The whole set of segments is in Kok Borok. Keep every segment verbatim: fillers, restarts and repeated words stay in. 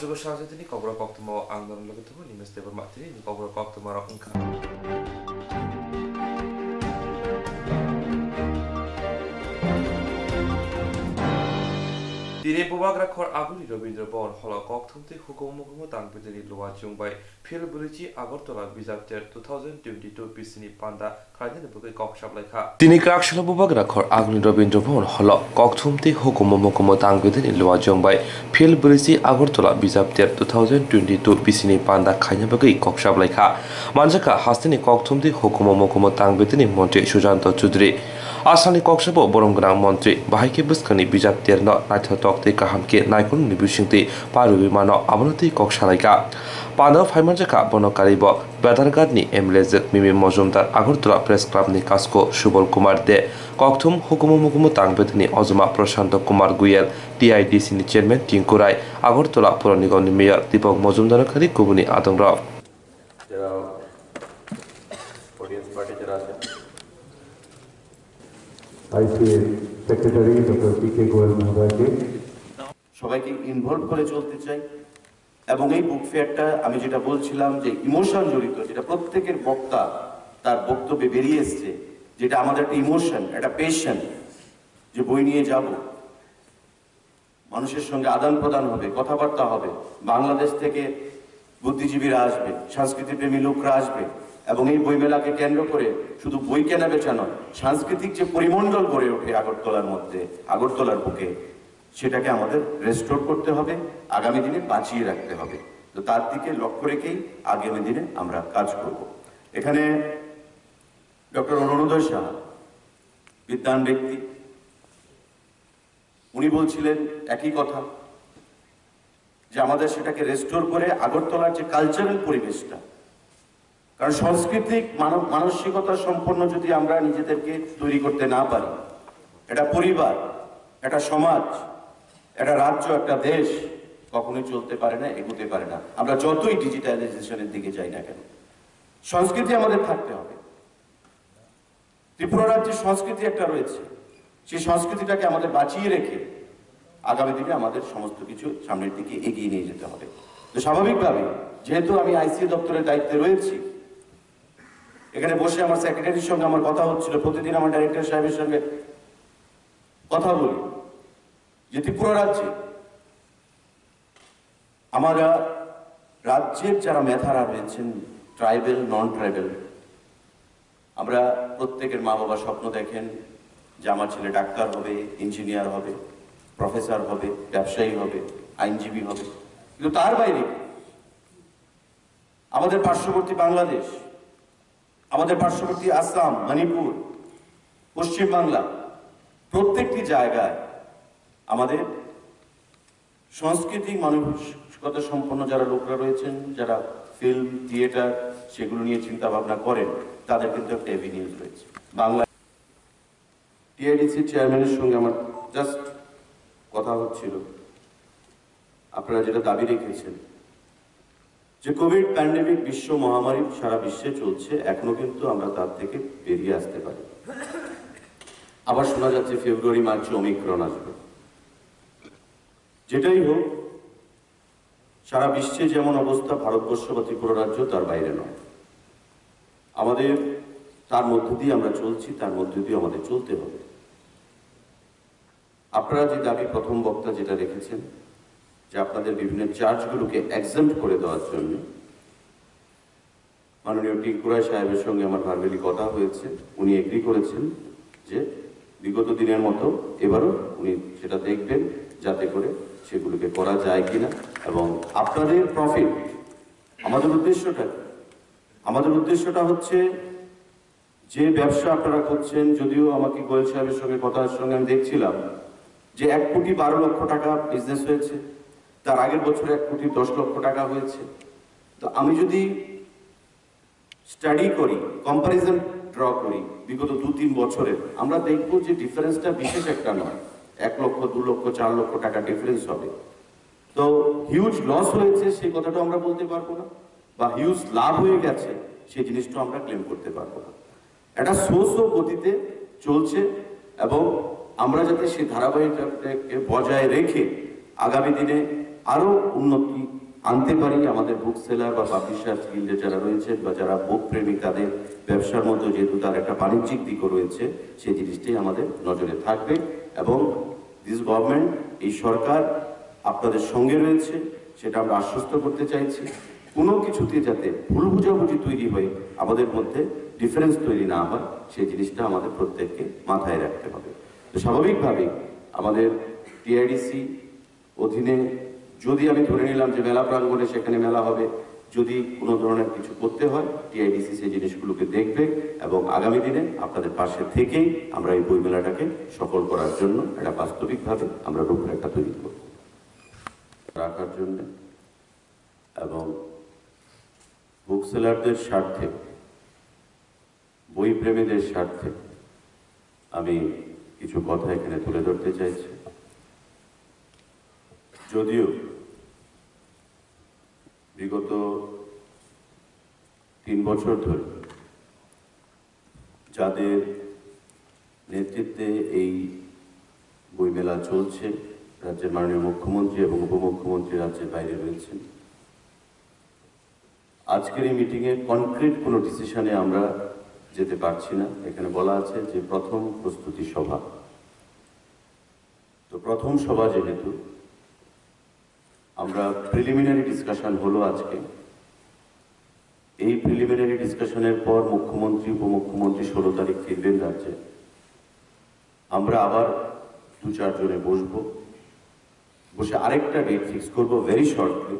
Jogo sajatini kokborok koktwmao ang norok logi tongo, Nimes Debbarma. Tini ni kokborok koktwmarok wngkha. Tini Bubagra Khor Aguni Rabindra Bhavan holo kokthum tei hukumu mukumu tang bedeni luwa chwng bai Phil Bwrwichi Agartala bijap ter two thousand twenty-two bisini panda khlainani bagwi kok saplaikha. Tini Kraksalo Bubagra Khor Agni Rabindra Bhavan holo kokthum tei hukumu mukumu tang bedeni luwa chwng bai Phil Bwrwichi Agartala bijap ter two thousand twenty-two bisini panda khaina bagwi kok saplaikha. Manjakha hasteni kokthum tei hukumu mukumu tang bedeni montri Sujanto Chudri. Asalni kok sabo borom gwnang montri, bahai khe bwskangni bijap terno naithotok tei kaham khe naikolni bisingtwi parwi mano, abono tei kok salaikha. Panda phaimanjakha bono karibo Bedarghatni M L A jwk Mimi Mojumdar, Agartala Press Club ni kasko Subal Kumar De, kokthum hukumu mukumu tang bedeni ojoma Prashanto Kumar Goyal, T I D C ni chairman Tinku Rai, Agartala Pura Nigam ni mayor Deepak Mojumdar kari kubuni adongrok. যারা audience party যারা আছেন, ICA secretary doctor P K Goyal মহোদয়কে সবাইকে ইনভলভ করে চলতে চাই। এবং এই বুক ফেয়ারটা আমি যেটা বলছিলাম যে ইমোশন জড়িত, যেটা প্রত্যেকের বক্তা তার বক্তব্যে বেরিয়ে এসছে, যেটা আমাদের একটা ইমোশন, একটা প্যাশন, যে বই নিয়ে যাব, মানুষের সঙ্গে আদান প্রদান হবে, কথাবার্তা হবে, বাংলাদেশ থেকে বুদ্ধিজীবীরা আসবে, সংস্কৃতিপ্রেমী লোকরা আসবে, এবং এই বইমেলাকে কেন্দ্র করে শুধু বই কেনা বেচা নয়, সাংস্কৃতিক যে পরিমণ্ডল গড়ে ওঠে আগরতলার মধ্যে, আগরতলার বুকে, সেটাকে আমাদের রেস্টোর করতে হবে, আগামী দিনে বাঁচিয়ে রাখতে হবে। তো তার দিকে লক্ষ্য রেখেই আগামী দিনে আমরা কাজ করব। এখানে ডক্টর অরুণোদয় সাহা, বিদ্বান ব্যক্তি, উনি বলছিলেন একই কথা, যে আমাদের সেটাকে রেস্টোর করে আগরতলার যে কালচারাল পরিবেশটা, কারণ সাংস্কৃতিক মানব মানসিকতা সম্পন্ন যদি আমরা নিজেদেরকে তৈরি করতে না পারি, একটা পরিবার, একটা সমাজ, একটা রাজ্য, একটা দেশ কখনোই চলতে পারে না, এগোতে পারে না। আমরা যতই ডিজিটালাইজেশনের দিকে যাই না কেন, সংস্কৃতি আমাদের থাকতে হবে। ত্রিপুরা রাজ্যের সংস্কৃতি একটা রয়েছে, সেই সংস্কৃতিটাকে আমাদের বাঁচিয়ে রেখে আগামী দিনে আমাদের সমস্ত কিছু সামনের দিকে এগিয়ে নিয়ে যেতে হবে। তো স্বাভাবিকভাবে, যেহেতু আমি আইসিএ দপ্তরের দায়িত্বে রয়েছি, এখানে বসে আমার সেক্রেটারির সঙ্গে আমার কথা হচ্ছিল, প্রতিদিন আমার ডাইরেক্টর সাহেবের সঙ্গে কথা বলি যে ত্রিপুরা রাজ্যে আমরা রাজ্যের যারা মেধারা রয়েছেন, ট্রাইবেল, নন ট্রাইবেল, আমরা প্রত্যেকের মা বাবা স্বপ্ন দেখেন যে আমার ছেলে ডাক্তার হবে, ইঞ্জিনিয়ার হবে, প্রফেসর হবে, ব্যবসায়ী হবে, আইনজীবী হবে। কিন্তু তার বাইরে আমাদের পার্শ্ববর্তী বাংলাদেশ, আমাদের পার্শ্ববর্তী আসাম, মণিপুর, পশ্চিমবাংলা, প্রত্যেকটি জায়গায় আমাদের সাংস্কৃতিক মানসিকতা সম্পন্ন যারা লোকরা রয়েছেন, যারা ফিল্ম, থিয়েটার, সেগুলো নিয়ে চিন্তা ভাবনা করেন, তাদের কিন্তু একটা অ্যাভিনিউজ রয়েছে। বাংলা টিআইডিসি চেয়ারম্যানের সঙ্গে আমার জাস্ট কথা হচ্ছিল, আপনারা যেটা দাবি রেখেছেন যে কোভিড প্যান্ডেমিক বিশ্ব মহামারী সারা বিশ্বে চলছে, এখনো কিন্তু আমরা তার থেকে বেরিয়ে আসতে পারি। আবার শোনা যাচ্ছে ফেব্রুয়ারি মার্চে ওমিক্রন আসবে। যেটাই হোক, সারা বিশ্বে যেমন অবস্থা, ভারতবর্ষ বা ত্রিপুরা রাজ্য তার বাইরে নয়। আমাদের তার মধ্য দিয়ে আমরা চলছি, তার মধ্য দিয়ে আমাদের চলতে হবে। আপনারা যে দাবি প্রথম বক্তা যেটা রেখেছেন যে আপনাদের বিভিন্ন চার্জগুলোকে এক্সাম্পট করে দেওয়ার জন্য, মাননীয় টিঙ্কু রায় সাহেবের সঙ্গে আমার ভার্বালি কথা হয়েছে, উনি এগ্রি করেছেন যে বিগত দিনের মতো এবারও উনি সেটা দেখবেন যাতে করে সেগুলোকে করা যায় কিনা। এবং আপনাদের প্রফিট, আমাদের উদ্দেশ্যটা কি? আমাদের উদ্দেশ্যটা হচ্ছে যে ব্যবসা আপনারা করছেন, যদিও আমাকে গোয়েল সাহেবের সঙ্গে কথার সঙ্গে আমি দেখছিলাম যে এক কোটি বারো লক্ষ টাকা বিজনেস হয়েছে, তার আগের বছর এক কোটি দশ লক্ষ টাকা হয়েছে। তো আমি যদি স্টাডি করি, কম্প্যারিজন ড্র করি বিগত দু তিন বছরের, আমরা দেখব যে ডিফারেন্সটা বিশেষ একটা নয়, এক লক্ষ, দু লক্ষ, চার লক্ষ টাকা ডিফারেন্স হবে। তো হিউজ লস হয়েছে সেই কথাটা আমরা বলতে পারবো না, বা হিউজ লাভ হয়ে গেছে সেই জিনিসটা আমরা ক্লেম করতে পারবো না। একটা সো সো গতিতে চলছে এবং আমরা যাতে সেই ধারাবাহিকতাকে বজায় রেখে আগামী দিনে আরও উন্নতি আনতে পারি। আমাদের বুক সেলার বা পাবলিশার্স গিল্ডে যারা রয়েছেন বা যারা বুক প্রেমী, তাদের ব্যবসার মধ্যে যেহেতু তার একটা বাণিজ্যিক দিকও রয়েছে, সেই জিনিসটাই আমাদের নজরে থাকবে। এবং দিস গভর্নমেন্ট, এই সরকার আপনাদের সঙ্গে রয়েছে, সেটা আমরা আশ্বস্ত করতে চাইছি। কোনো কিছুতে যাতে ভুল বোঝাবুঝি তৈরি হয়, আমাদের মধ্যে ডিফারেন্স তৈরি না হয়, সেই জিনিসটা আমাদের প্রত্যেককে মাথায় রাখতে হবে। তো স্বাভাবিকভাবেই আমাদের টিআইডিসি অধীনে যদি আমি ধরে নিলাম যে মেলা প্রাঙ্গণে সেখানে মেলা হবে, যদি কোনো ধরনের কিছু করতে হয়, টিআইডিসি সেই জিনিসগুলোকে দেখবে এবং আগামী দিনে আপনাদের পাশে থেকেই আমরা এই বইমেলাটাকে সফল করার জন্য একটা বাস্তবিকভাবে আমরা রূপরেখা তৈরি করব রাখার জন্য। এবং বুক সেলারদের স্বার্থে, বই প্রেমীদের স্বার্থে আমি কিছু কথা এখানে তুলে ধরতে চাইছি। যদিও বিগত তিন বছর ধরে যাদের নেতৃত্বে এই বইমেলা চলছে, রাজ্যের মাননীয় মুখ্যমন্ত্রী এবং উপমুখ্যমন্ত্রী রাজ্যের বাইরে রয়েছেন, আজকের এই মিটিংয়ে কনক্রিট কোনো ডিসিশনে আমরা যেতে পারছি না। এখানে বলা আছে যে প্রথম প্রস্তুতি সভা। তো প্রথম সভা যেহেতু, আমরা প্রিলিমিনারি ডিসকাশন হলো আজকে। এই প্রিলিমিনারি ডিসকাশনের পর মুখ্যমন্ত্রী, উপমুখ্যমন্ত্রী ষোলো তারিখ ফিরবেন রাজ্যে। আমরা আবার দু চারজনে বসবো, বসে আরেকটা ডেট ফিক্স করবো ভেরি শর্টলি,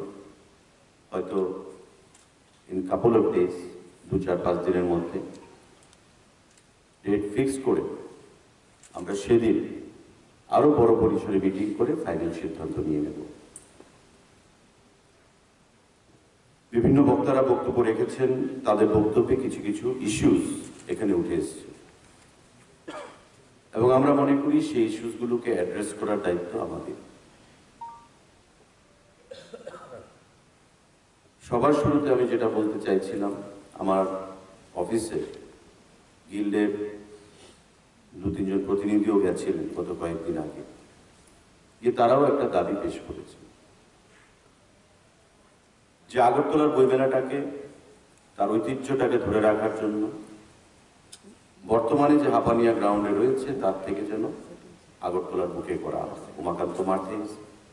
হয়তো ইন কাপল অফ ডেজ, দু চার পাঁচ দিনের মধ্যে ডেট ফিক্স করে আমরা সেদিন আরও বড় পরিসরে মিটিং করে ফাইনাল সিদ্ধান্ত নিয়ে নেব। বিভিন্ন বক্তারা বক্তব্য রেখেছেন, তাদের বক্তব্যে কিছু কিছু ইস্যুস এখানে উঠে এসেছে এবং আমরা মনে করি সেই ইস্যুসগুলোকে অ্যাড্রেস করার দায়িত্ব আমাদের। সবার শুরুতে আমি যেটা বলতে চাইছিলাম, আমার অফিসে গিল্ডের দু তিনজন প্রতিনিধিও গেছিলেন গত কয়েকদিন আগে, যে তারাও একটা দাবি পেশ করেছেন যে আগরতলার বইমেলাটাকে, তার ঐতিহ্যটাকে ধরে রাখার জন্য বর্তমানে যে হাপানিয়া গ্রাউন্ডে রয়েছে, তার থেকে যেন আগরতলার বুকে করা হয়, উমাকান্ত মার্টিন্স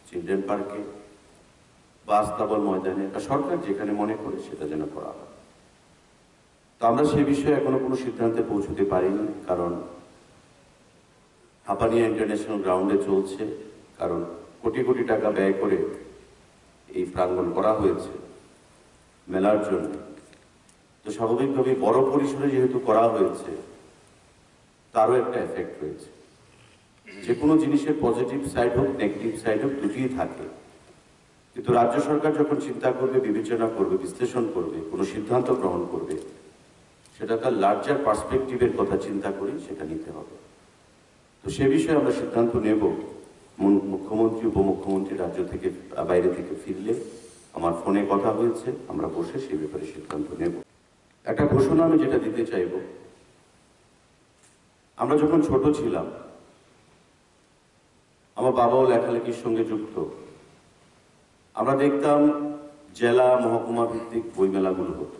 চিলড্রেন পার্কে বা আস্তাবল ময়দানে, বা সরকার যেখানে মনে করে সেটা যেন করা হয়। তো আমরা সে বিষয়ে এখনো কোনো সিদ্ধান্তে পৌঁছতে পারিনি, কারণ হাপানিয়া ইন্টারন্যাশনাল গ্রাউন্ডে চলছে, কারণ কোটি কোটি টাকা ব্যয় করে এই প্রাঙ্গণ করা হয়েছে মেলার জন্য। তো স্বাভাবিকভাবেই বড় পরিসরে যেহেতু করা হয়েছে, তারও একটা এফেক্ট রয়েছে। যে কোনো জিনিসের পজিটিভ সাইড হোক, নেগেটিভ সাইড হোক, দুটিই থাকে। কিন্তু রাজ্য সরকার যখন চিন্তা করবে, বিবেচনা করবে, বিশ্লেষণ করবে, কোনো সিদ্ধান্ত গ্রহণ করবে, সেটা তার লার্জার পার্সপেক্টিভের কথা চিন্তা করেই সেটা নিতে হবে। তো সে বিষয়ে আমরা সিদ্ধান্ত নেব। মুন-, মুখ্যমন্ত্রী, উপমুখ্যমন্ত্রী রাজ্য থেকে, আহ, বাইরে থেকে ফিরলে আমার ফোনে কথা হয়েছে, আমরা বসে সেই ব্যাপারে সিদ্ধান্ত নেব। একটা ঘোষণা আমি যেটা দিতে চাইব, আমরা যখন ছোট ছিলাম, আমার বাবাও লেখালেখির সঙ্গে যুক্ত, আমরা দেখতাম জেলা, মহকুমা ভিত্তিক বইমেলাগুলো হতো।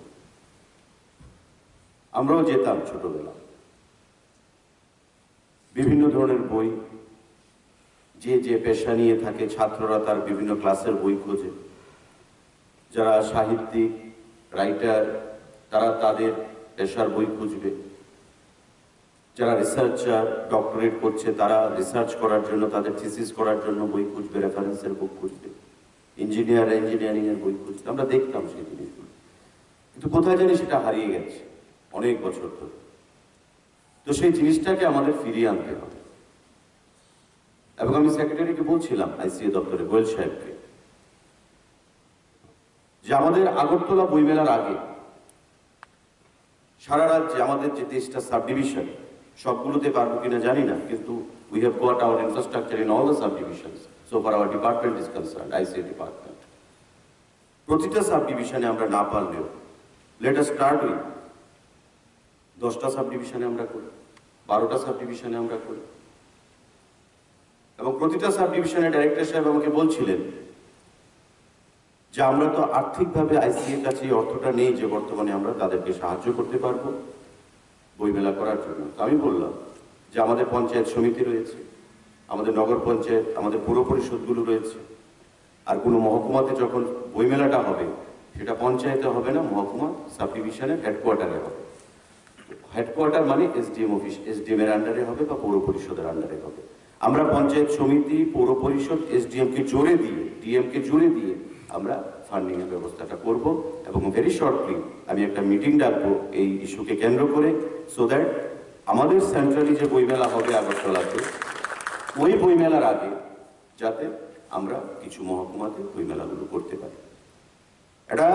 আমরাও যেতাম ছোটবেলা। বিভিন্ন ধরনের বই, যে যে পেশা নিয়ে থাকে, ছাত্ররা তার বিভিন্ন ক্লাসের বই খোঁজে। যারা সাহিত্যিক, রাইটার, তারা তাদের পেশার বই খুঁজবে। যারা রিসার্চার, ডক্টরেট করছে, তারা রিসার্চ করার জন্য, তাদের থিসিস করার জন্য বই খুঁজবে, রেফারেন্সের বুক খুঁজবে। ইঞ্জিনিয়ার ইঞ্জিনিয়ারিং এর বই খুঁজবে। আমরা দেখতাম সেই জিনিসগুলো, কিন্তু কোথায় জানি সেটা হারিয়ে গেছে অনেক বছর ধরে। তো সেই জিনিসটাকে আমাদের ফিরিয়ে আনতে হবে। এবং আমি সেক্রেটারিকে বলছিলাম, আইসিএ দপ্তরে, গোয়েল সাহেবকে, যে আমাদের আগরতলা বইমেলার আগে সারা রাজ্যে আমাদের যে তেইশটা সাব ডিভিশন, সবগুলোতে পারবো কিনা জানি না, কিন্তু we have got our infrastructure in all the sub divisions. So far our department is concerned, আইসিএ ডিপার্টমেন্ট। প্রতিটা সাব ডিভিশনে আমরা না পারলেও, let us start with দশটা সাব ডিভিশনে আমরা করি, বারোটা সাব ডিভিশনে আমরা করি। এবং প্রতিটা সাব ডিভিশনের ডাইরেক্টর সাহেব আমাকে বলছিলেন যে আমরা তো আর্থিকভাবে আইসিএর কাছে এই অর্থটা নেই যে বর্তমানে আমরা তাদেরকে সাহায্য করতে পারবো বইমেলা করার জন্য। তো আমি বললাম যে আমাদের পঞ্চায়েত সমিতি রয়েছে, আমাদের নগর পঞ্চায়েত, আমাদের পৌর পরিষদগুলো রয়েছে। আর কোনো মহকুমাতে যখন বইমেলাটা হবে, সেটা পঞ্চায়েতে হবে না, মহকুমা সাব ডিভিশনের হেডকোয়ার্টারে হবে। হেডকোয়ার্টার মানে এসডিএম অফিস, এসডিএম এর আন্ডারে হবে বা পৌর পরিষদের আন্ডারে হবে। আমরা পঞ্চায়েত সমিতি, পৌর পরিষদ, এসডিএম কে জোরে দিয়ে, ডিএম কে জোরে দিয়ে আমরা ফান্ডিং এর ব্যবস্থাটা করব। এবং ভেরি শর্টলি আমি একটা মিটিং ডাকবো এই ইস্যুকে কেন্দ্র করে, সো দ্যাট আমাদের সেন্ট্রালি যে বইমেলা হবে আগরতলাতে, ওই বইমেলার আগে যাতে আমরা কিছু মহকুমাতে বইমেলাগুলো করতে পারি। এটা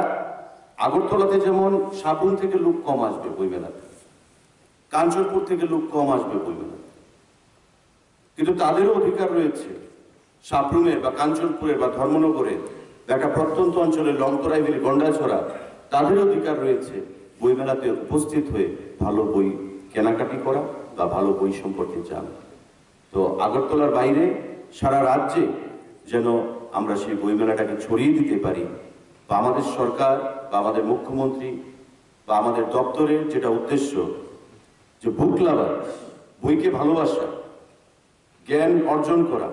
আগরতলাতে যেমন সাবরুম থেকে লোক কম আসবে বইমেলাতে, কাঞ্চনপুর থেকে লোক কম আসবে বইমেলাতে, কিন্তু তাদেরও অধিকার রয়েছে। সাবরুমের বা কাঞ্চনপুরের বা ধর্মনগরের বা একটা প্রত্যন্ত অঞ্চলের লংতরাই ভ্যালি, গন্ডাছড়া, তাদের অধিকার রয়েছে বইমেলাতে উপস্থিত হয়ে ভালো বই কেনাকাটি করা বা ভালো বই সম্পর্কে জানা। তো আগরতলার বাইরে সারা রাজ্যে যেন আমরা সেই বইমেলাটাকে ছড়িয়ে দিতে পারি, বা আমাদের সরকার বা আমাদের মুখ্যমন্ত্রী বা আমাদের দপ্তরের যেটা উদ্দেশ্য, যে বুক লাভার, বইকে ভালোবাসা, জ্ঞান অর্জন করা,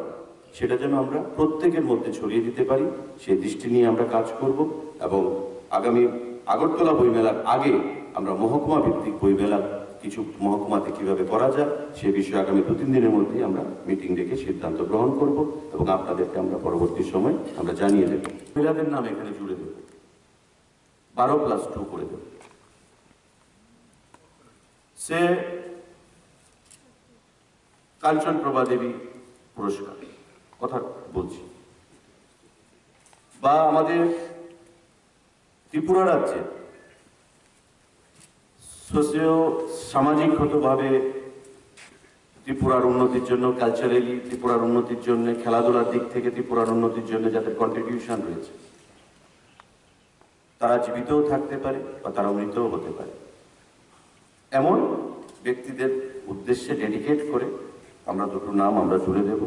সেটা যেন আমরা প্রত্যেকের মধ্যে ছড়িয়ে দিতে পারি, সেই দৃষ্টি নিয়ে আমরা কাজ করব। এবং আগামী আগরতলা বইমেলার আগে আমরা মহকুমা ভিত্তিক বইমেলা কিছু মহকুমাতে কিভাবে করা যায়, সে বিষয়ে আগামী দু তিন দিনের মধ্যেই আমরা মিটিং ডেকে সিদ্ধান্ত গ্রহণ করব এবং আপনাদেরকে আমরা পরবর্তী সময় আমরা জানিয়ে দেব। মহিলাদের নাম এখানে জুড়ে দেব, বারো প্লাস টু করে দেব। সে কাঞ্চন প্রভা দেবী পুরস্কার কথা বলছি, বা আমাদের ত্রিপুরা রাজ্যে সোশিও সামাজিকগতভাবে ত্রিপুরার উন্নতির জন্য, কালচারালি ত্রিপুরার উন্নতির জন্য, খেলাধুলার দিক থেকে ত্রিপুরার উন্নতির জন্য যাদের কন্ট্রিবিউশন রয়েছে, তারা জীবিতও থাকতে পারে বা তারা মৃতও হতে পারে, এমন ব্যক্তিদের উদ্দেশ্যে ডেডিকেট করে আমরা দুটো নাম আমরা জুড়ে দেব,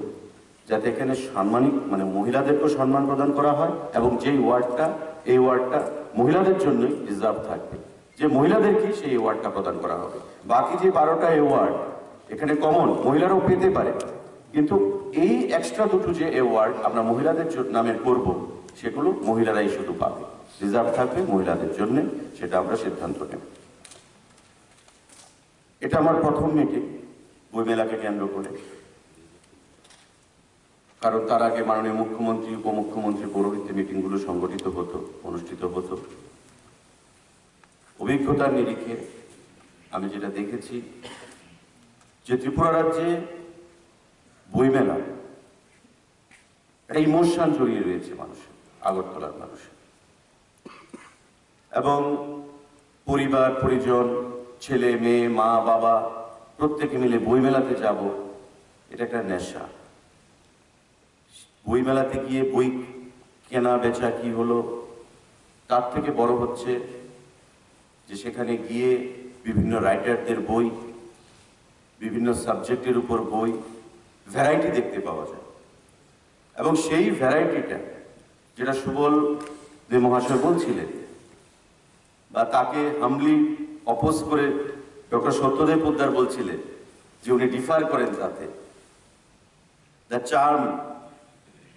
যাতে এখানে সাম্মানিক, মানে, মহিলাদেরকেও সম্মান প্রদান করা হয় এবং যেই ওয়ার্ডটা, এই ওয়ার্ডটা মহিলাদের জন্যই রিজার্ভ থাকবে, যে মহিলাদেরকেই সেই অ্যাওয়ার্ডটা প্রদান করা হবে। বাকি যে বারোটা অ্যাওয়ার্ড এখানে কমন, মহিলারাও পেতে পারে, কিন্তু এই এক্সট্রা দুটো যে অ্যাওয়ার্ড আমরা মহিলাদের জ-, নামে করব, সেগুলো মহিলারাই শুধু পাবে, রিজার্ভ থাকবে মহিলাদের জন্য, সেটা আমরা সিদ্ধান্ত নেব। এটা আমার প্রথম মিটিং বইমেলাকে কেন্দ্র করে, কারণ তার আগে মাননীয় মুখ্যমন্ত্রী, উপমুখ্যমন্ত্রী, পৌরহিত্যে মিটিংগুলো সংগঠিত হতো, অনুষ্ঠিত হতো। অভিজ্ঞতার নিরিখে আমি যেটা দেখেছি যে ত্রিপুরা রাজ্যে বইমেলা একটা ইমোশন জড়িয়ে রয়েছে মানুষের, আগরতলার মানুষের। এবং পরিবার পরিজন, ছেলে মেয়ে, মা বাবা, প্রত্যেকে মিলে বইমেলাতে যাব, এটা একটা নেশা। বইমেলাতে গিয়ে বই কেনা বেচা কি হলো, তার থেকে বড় হচ্ছে যে সেখানে গিয়ে বিভিন্ন রাইটারদের বই, বিভিন্ন সাবজেক্টের উপর বই, ভ্যারাইটি দেখতে পাওয়া যায়। এবং সেই ভ্যারাইটিটা, যেটা সুবল দে মহাশয় বলছিলেন, বা তাকে হামলি অপোজ করে ডক্টর সত্যদেব পোদ্দার বলছিলেন যে উনি ডিফার করেন তাতে, দ্য চার্ম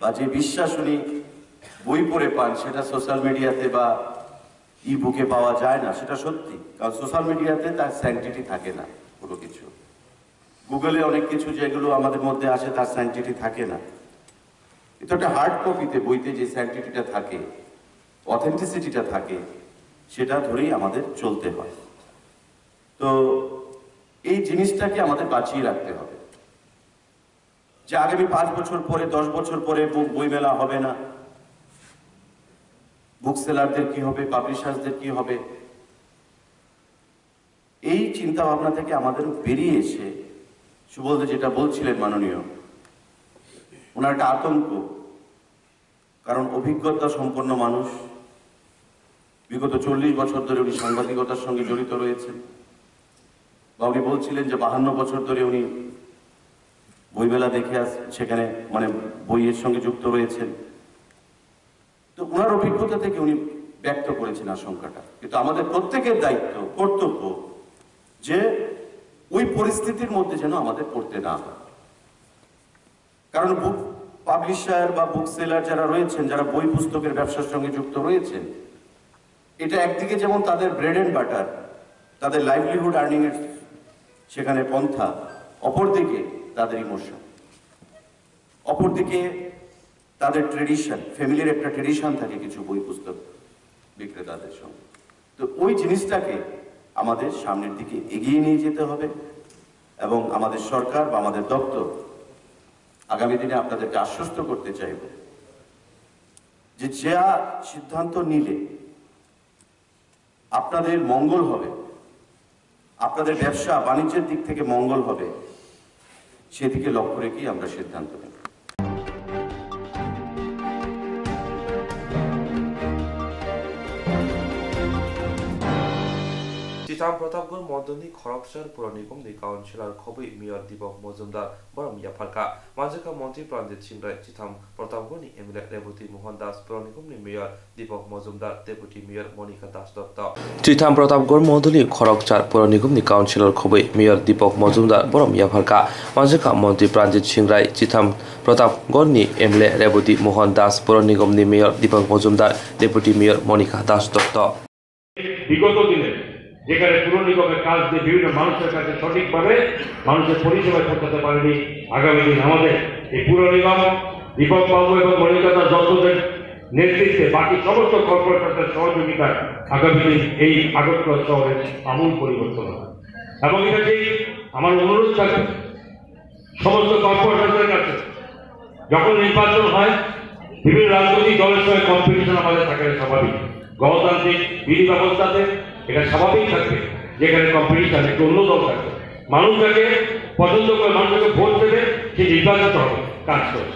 বা যে বিশ্বাস উনি বই পড়ে পান, সেটা সোশ্যাল মিডিয়াতে বা ই বুকে পাওয়া যায় না। সেটা সত্যি, কারণ সোশ্যাল মিডিয়াতে তার স্যাংটিটি থাকে না কোনো কিছু। গুগলে অনেক কিছু যেগুলো আমাদের মধ্যে আসে, তার স্যাংটিটি থাকে না। কিন্তু একটা হার্ড কপিতে, বইতে যে স্যাংটিটিটা থাকে, অথেন্টিসিটিটা থাকে, সেটা ধরেই আমাদের চলতে হয়। তো এই জিনিসটাকে আমাদের বাঁচিয়ে রাখতে হবে, যে আগামী পাঁচ বছর পরে, দশ বছর পরে বই-, বইমেলা হবে না, বুক সেলারদের কি হবে, পাবলিশার্সদের কি হবে। এই চিন্তা ভাবনা থেকে আমাদের বেরিয়ে এসে সুবলদা যেটা বলছিলেন মাননীয়, ওনার একটা আতঙ্ক, কারণ অভিজ্ঞতা সম্পন্ন মানুষ, বিগত চল্লিশ বছর ধরে উনি সাংবাদিকতার সঙ্গে জড়িত রয়েছেন। বা উনি বলছিলেন যে বাহান্ন বছর ধরে উনি বইমেলা দেখে আস-, সেখানে, মানে, বইয়ের সঙ্গে যুক্ত রয়েছেন। তো ওনার অভিজ্ঞতা থেকে উনি ব্যক্ত করেছেন আশঙ্কাটা। কিন্তু আমাদের প্রত্যেকের দায়িত্ব, কর্তব্য যে ওই পরিস্থিতির মধ্যে যেন আমাদের পড়তে না হয়। কারণ বুক পাবলিশার বা বুক সেলার যারা রয়েছেন, যারা বই পুস্তকের ব্যবসার সঙ্গে যুক্ত রয়েছেন, এটা একদিকে যেমন তাদের ব্রেড অ্যান্ড বাটার, তাদের লাইভলিহুড আর্নিং এর সেখানে পন্থা, অপরদিকে তাদের ইমোশন, অপরদিকে তাদের ট্রেডিশন, ফ্যামিলির একটা ট্রেডিশন থাকে কিছু বই পুস্তক বিক্রেতাদের সঙ্গে। তো ওই জিনিসটাকে আমাদের সামনের দিকে এগিয়ে নিয়ে যেতে হবে এবং আমাদের সরকার বা আমাদের দপ্তর আগামী দিনে আপনাদেরকে আশ্বস্ত করতে চাইব যে যা সিদ্ধান্ত নিলে আপনাদের মঙ্গল হবে, আপনাদের ব্যবসা বাণিজ্যের দিক থেকে মঙ্গল হবে, সেদিকে লক্ষ্য রেখেই আমরা সিদ্ধান্ত নেব। Chitham Pratapgarh Mondolni Khorokchar Pura Nigomni Councillor Khobwi Mayor Deepak Mojumdar borom yapharkha. Manjakha Montri Pranjit Singh Rai, Chitham Pratapgarhni M L A Reboti Mohan Das, Pura Nigomni Mayor Deepak Mojumdar, Deputy Mayor Monika Das Dotto. Chitham Pratapgarh Mondolni Khorokchar Pura Nigomni Councillor Khobwi Mayor Deepak Mojumdar borom yapharkha. Manjakha Montri Pranjit Singh Rai, Chitham Pratapgarhni M L A Reboti Mohan Das, Pura Nigomni Mayor Deepak Mojumdar, Deputy Mayor Monika Das Dotto. বিগত দিনে যেখানে পুর নিগমের কাজ দিয়ে বিভিন্ন মানুষের কাছে সঠিকভাবে মানুষের পরিষেবা পৌঁছাতে পারেনি, আগামী দিন আমাদের এই পুর নিগম দীপক বাবু এবং মণিকান্তা দত্তদের নেতৃত্বে বাকি সমস্ত কর্পোরেটরদের সহযোগিতায় আগামী দিন এই আগরতলা শহরে আমূল পরিবর্তন হবে। এবং এটা যে আমার অনুরোধ থাকবে সমস্ত কর্পোরেটরদের কাছে, যখন নির্বাচন হয়, বিভিন্ন রাজনৈতিক দলের সঙ্গে কম্পিটিশন আমাদের থাকে, স্বাভাবিক। গণতান্ত্রিক বিধি ব্যবস্থাতে এটা স্বাভাবিক থাকবে, যেখানে কম্পিটিশন একটু অন্য দল থাকবে। মানুষ যাকে পছন্দ করে, মানুষ যাকে ভোট দেবে, সে নির্বাচিত হবে, কাজ করে।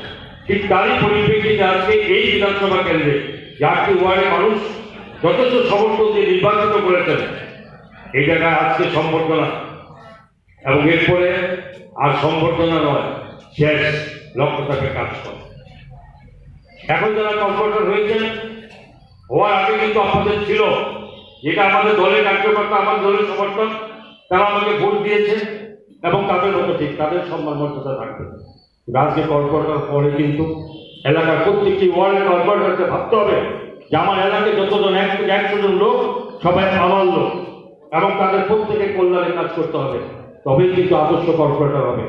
ঠিক তারই পরিপ্রেক্ষিতে আজকে এই বিধানসভা কেন্দ্রে যে আটটি ওয়ার্ডে মানুষ যথেষ্ট সমর্থন দিয়ে নির্বাচিত করেছেন, এই জায়গায় আজকে সম্বর্ধনা এবং এরপরে আর সম্বর্ধনা নয়, শেষ লক্ষ্য থাকে কাজ করা। এখন যারা কর্পোরেটর হয়েছেন, হওয়ার আগে কিন্তু আপনাদের ছিল, যেটা আমাদের দলের কার্যকর্তা, আমাদের দলের সমর্থক, তারা আমাকে ভোট দিয়েছে এবং তাদের মতো ঠিক তাদের সম্মান মর্যাদা থাকবে। কিন্তু আজকে কর্পোরেটর পরে কিন্তু এলাকার প্রত্যেকটি ওয়ার্ডের কর্পোরেটরকে ভাবতে হবে যে আমার এলাকায় যতজন, এক থেকে একশো জন লোক, সবাই আমার লোক এবং তাদের প্রত্যেকের কল্যাণে কাজ করতে হবে, তবেই কিন্তু আদর্শ কর্পোরেটর হবে।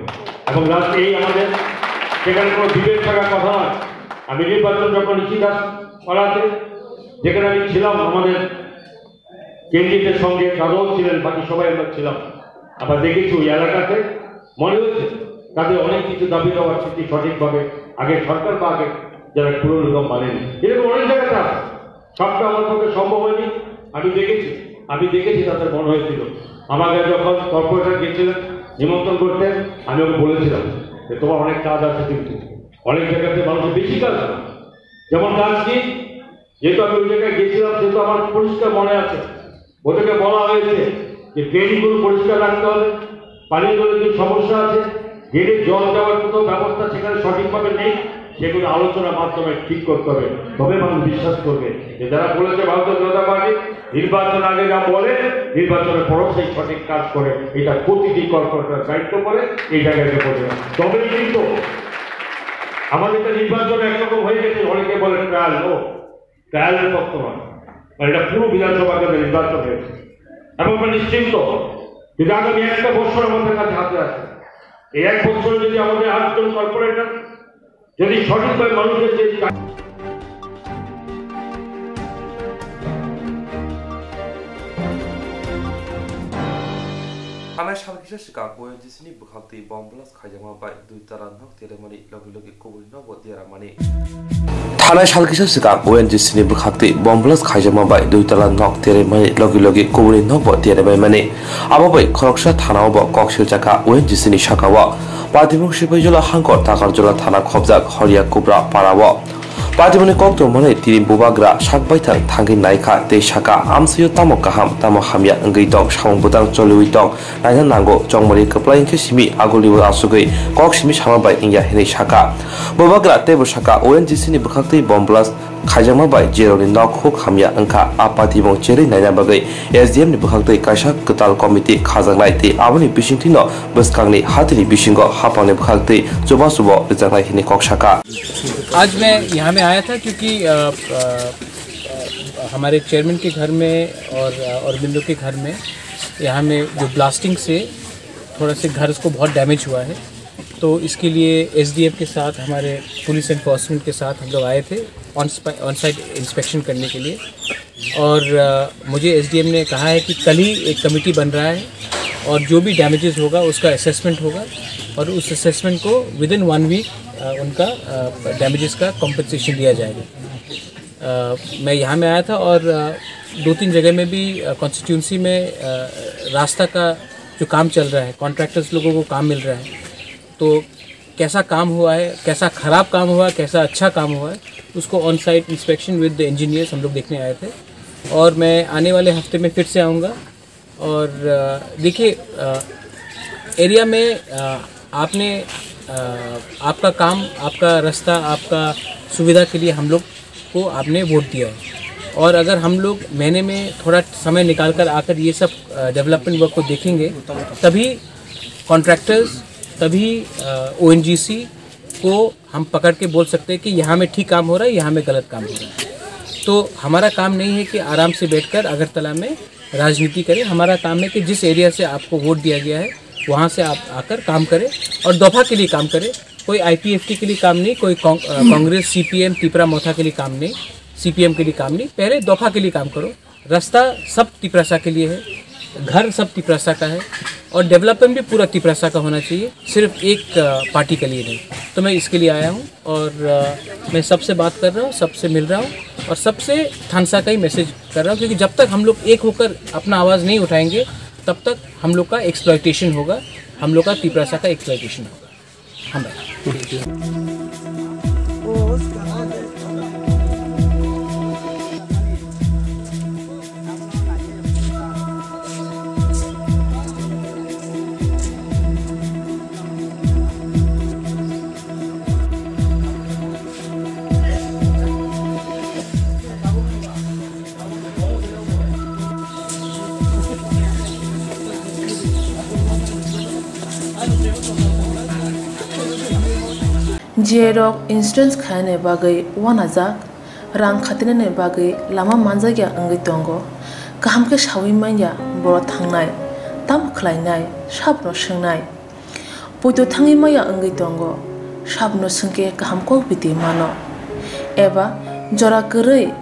এবং রাজনীতি এই আমাদের সেখানে কোনো ডিবেট থাকার কথা নয়। আমি নির্বাচন যখন নিশিদাস পাড়াতে, যেখানে আমি ছিলাম, আমাদের ক্যান্ডিডেটের সঙ্গে তারাও ছিলেন, বাকি সবাই আমরা ছিলাম। আমরা দেখেছি ওই এলাকাতে, মনে হয়েছে তাদের অনেক কিছু দাবি দাওয়া সেটি সঠিকভাবে আগে সরকার বা আগে যারা পুরনো নিয়ম মানেনি, এরকম অনেক জায়গাতে আছে। সবটা আমার পক্ষে সম্ভব হয়নি, আমি দেখেছি, আমি দেখেছি তাদের মনে হয়েছিল। আমাকে যখন কর্পোরেটর গেছিলেন নিমন্ত্রণ করতে, আমি ওকে বলেছিলাম যে তোমার অনেক কাজ আছে, কিন্তু অনেক জায়গাতে মানুষের বেশি কাজ হয়। যেমন কাজ কি, যেহেতু আমি ওই জায়গায় গেছিলাম, সেহেতু আমার পরিষ্কার মনে আছে, ওদেরকে বলা হয়েছে যে ড্রেনগুলো পরিষ্কার রাখতে হবে, পানীয় জলের যে সমস্যা আছে, ড্রেনে জল দেওয়ার কোনো ব্যবস্থা সেখানে সঠিকভাবে নেই, সেগুলো আলোচনার মাধ্যমে ঠিক করতে হবে, তবে মানুষ বিশ্বাস করবে। যে যারা বলেছে ভারতীয় জনতা পার্টি নির্বাচন আগে যা বলে, নির্বাচনের পরও সেই সঠিক কাজ করে, এটা প্রতিটি কর্পোরেটর দায়িত্ব করে এই জায়গায় এসে বলবে। তবেই কিন্তু আমাদের তো নির্বাচন একরকম হয়ে গেছে, অনেকে বলে ট্রায়াল, ও ট্রায়ালের পক্ষ নয়, মানে এটা পুরো বিধানসভা কেন্দ্রে নির্বাচন হয়েছে এবং আমরা নিশ্চিন্ত যদি আগামী একটা বছর আমাদের কাছে হাতে আছে, এই এক বছরে যদি আমাদের আটজন কর্পোরেটর যদি সঠিকভাবে মানুষের যে Thanai salkisa swkang O N G C ni bwkhaktwi bomb blast khaijakma bai dui tala nok teremani logi logi kubuni nokbo deraimani. Thanai salkisa swkang O N G C ni bwkhaktwi bomb blast khaijakma bai dui tala nok teremani logi logi kubuni nokbo deraibaimani. Abo bai khoroksa thanao bo kok siljakha O N G C ni sakao. Patimung Sipaijala hangkor Takarjala thana khobjak Horia Kubra parao. Patimungni kok tongmani tini bubagra sak baithang thangwi naikha tei sakha, amsio tamo kaham tamo hamya wngwi tong, samung bwtang choliwi tong, naina nango, chongmani kwplai wngkhe simi agulio asugwi kok simi sama bai wngya hinwi sakha. Bubagra teibo sakha, O N G C ni bwkhaktwi bomb blast khaijakma bai jerokni nok huk hamya wngkha, a patimung cherwi naina bagwi S D M ni bwkhaktwi kaisa kwtal committee khajaknai tei aboni bisingtwino bwskangni hatini bisingo haphangni bwkhaktwi chubachubo rwjaknai hwnwi kok sakha. आज मैं यहाँ में आया था क्योंकि, अ, अ, अ, हमारे चेयरमैन के घर में और, अ, औरबिंदो के घर में यहाँ में जो ब्लास्टिंग से थोड़ा से घर को बहुत डैमेज हुआ है, तो इसके लिए एसडीएम के साथ, हमारे पुलिस एनफोर्समेंट के साथ हम लोग आए थे, on spa-, on site inspection करने के लिए। और, अ, मुझे एसडीएम ने कहा है कि कल ही एक कमेटी बन रहा है और जो भी डैमेजेस होगा, उसका असेसमेंट होगा और उस असेसमेंट को विद इन वन वीक, अ, उनका, अ, डैमेजेस का कॉम्पेंसेशन दिया जाएगा। अ, मैं यहाँ में आया था और, अ, दो तीन जगह में भी, अ, कॉन्स्टिट्यूंसी में, अ, रास्ता का जो काम चल रहा है, कॉन्ट्रैक्टर्स लोगों को काम मिल रहा है, तो कैसा काम हुआ है, कैसा ख़राब काम हुआ है, कैसा अच्छा काम हुआ है, उसको on site inspection with the engineers हम लोग देखने आए थे। और मैं आने वाले हफ्ते में फिर से आऊँगा। और, अ, देखिए, अ, एरिया में, अ, आपने, अ, आपका काम, आपका रास्ता, आपका सुविधा के लिए हम लोग को आपने वोट दिया है। और अगर हम लोग महीने में थोड़ा समय निकाल कर आकर ये सब, अ, डेवलपमेंट वर्क को देखेंगे, तभी कॉन्ट्रैक्टर्स, तभी, अ, ओएनजीसी को हम पकड़ के बोल सकते हैं कि यहाँ में ठीक काम हो रहा है, यहाँ में गलत काम हो रहा है। तो हमारा काम नहीं है कि आराम से बैठकर अगरतला में राजनीति करें। हमारा काम है कि जिस एरिया से आपको वोट दिया गया है, वहाँ से आप आकर काम करें और दफा के लिए काम करें। कोई आईपीएफटी के लिए काम नहीं, कोई कांग-, अ, कांग्रेस, सीपीएम, तिपरा मोथा के लिए काम नहीं, सीपीएम के लिए काम नहीं। पहले दफा के लिए काम करो। रास्ता सब तिपरासा के लिए है, घर सब तिपरासा का है और डेवलपमेंट भी पूरा तिपरासा का होना चाहिए, सिर्फ एक, अ, पार्टी के लिए नहीं। तो मैं इसके लिए आया हूँ और, अ, मैं सबसे बात कर रहा हूँ, सबसे मिल रहा हूँ और सबसे थानसा का ही मैसेज कर रहा हूँ, क्योंकि जब तक हम लोग एक होकर अपना आवाज़ नहीं उठाएंगे, तब तक हम लोग का एक्सप्लॉयटेशन होगा, हम लोग का तिपरासा का एक्सप्लॉयटेशन होगा। Jerok insurance khainani bagwi uanajak, rang khatinani bagwi lama manjakya wngwi tongo. Kaham khe saui manya borok thangnai, tamo khlainai, sabono swngnai. Poito thangwi maya wngwi tongo, sabono swngkhe kaham kok biti mano. Eba jora kwrwi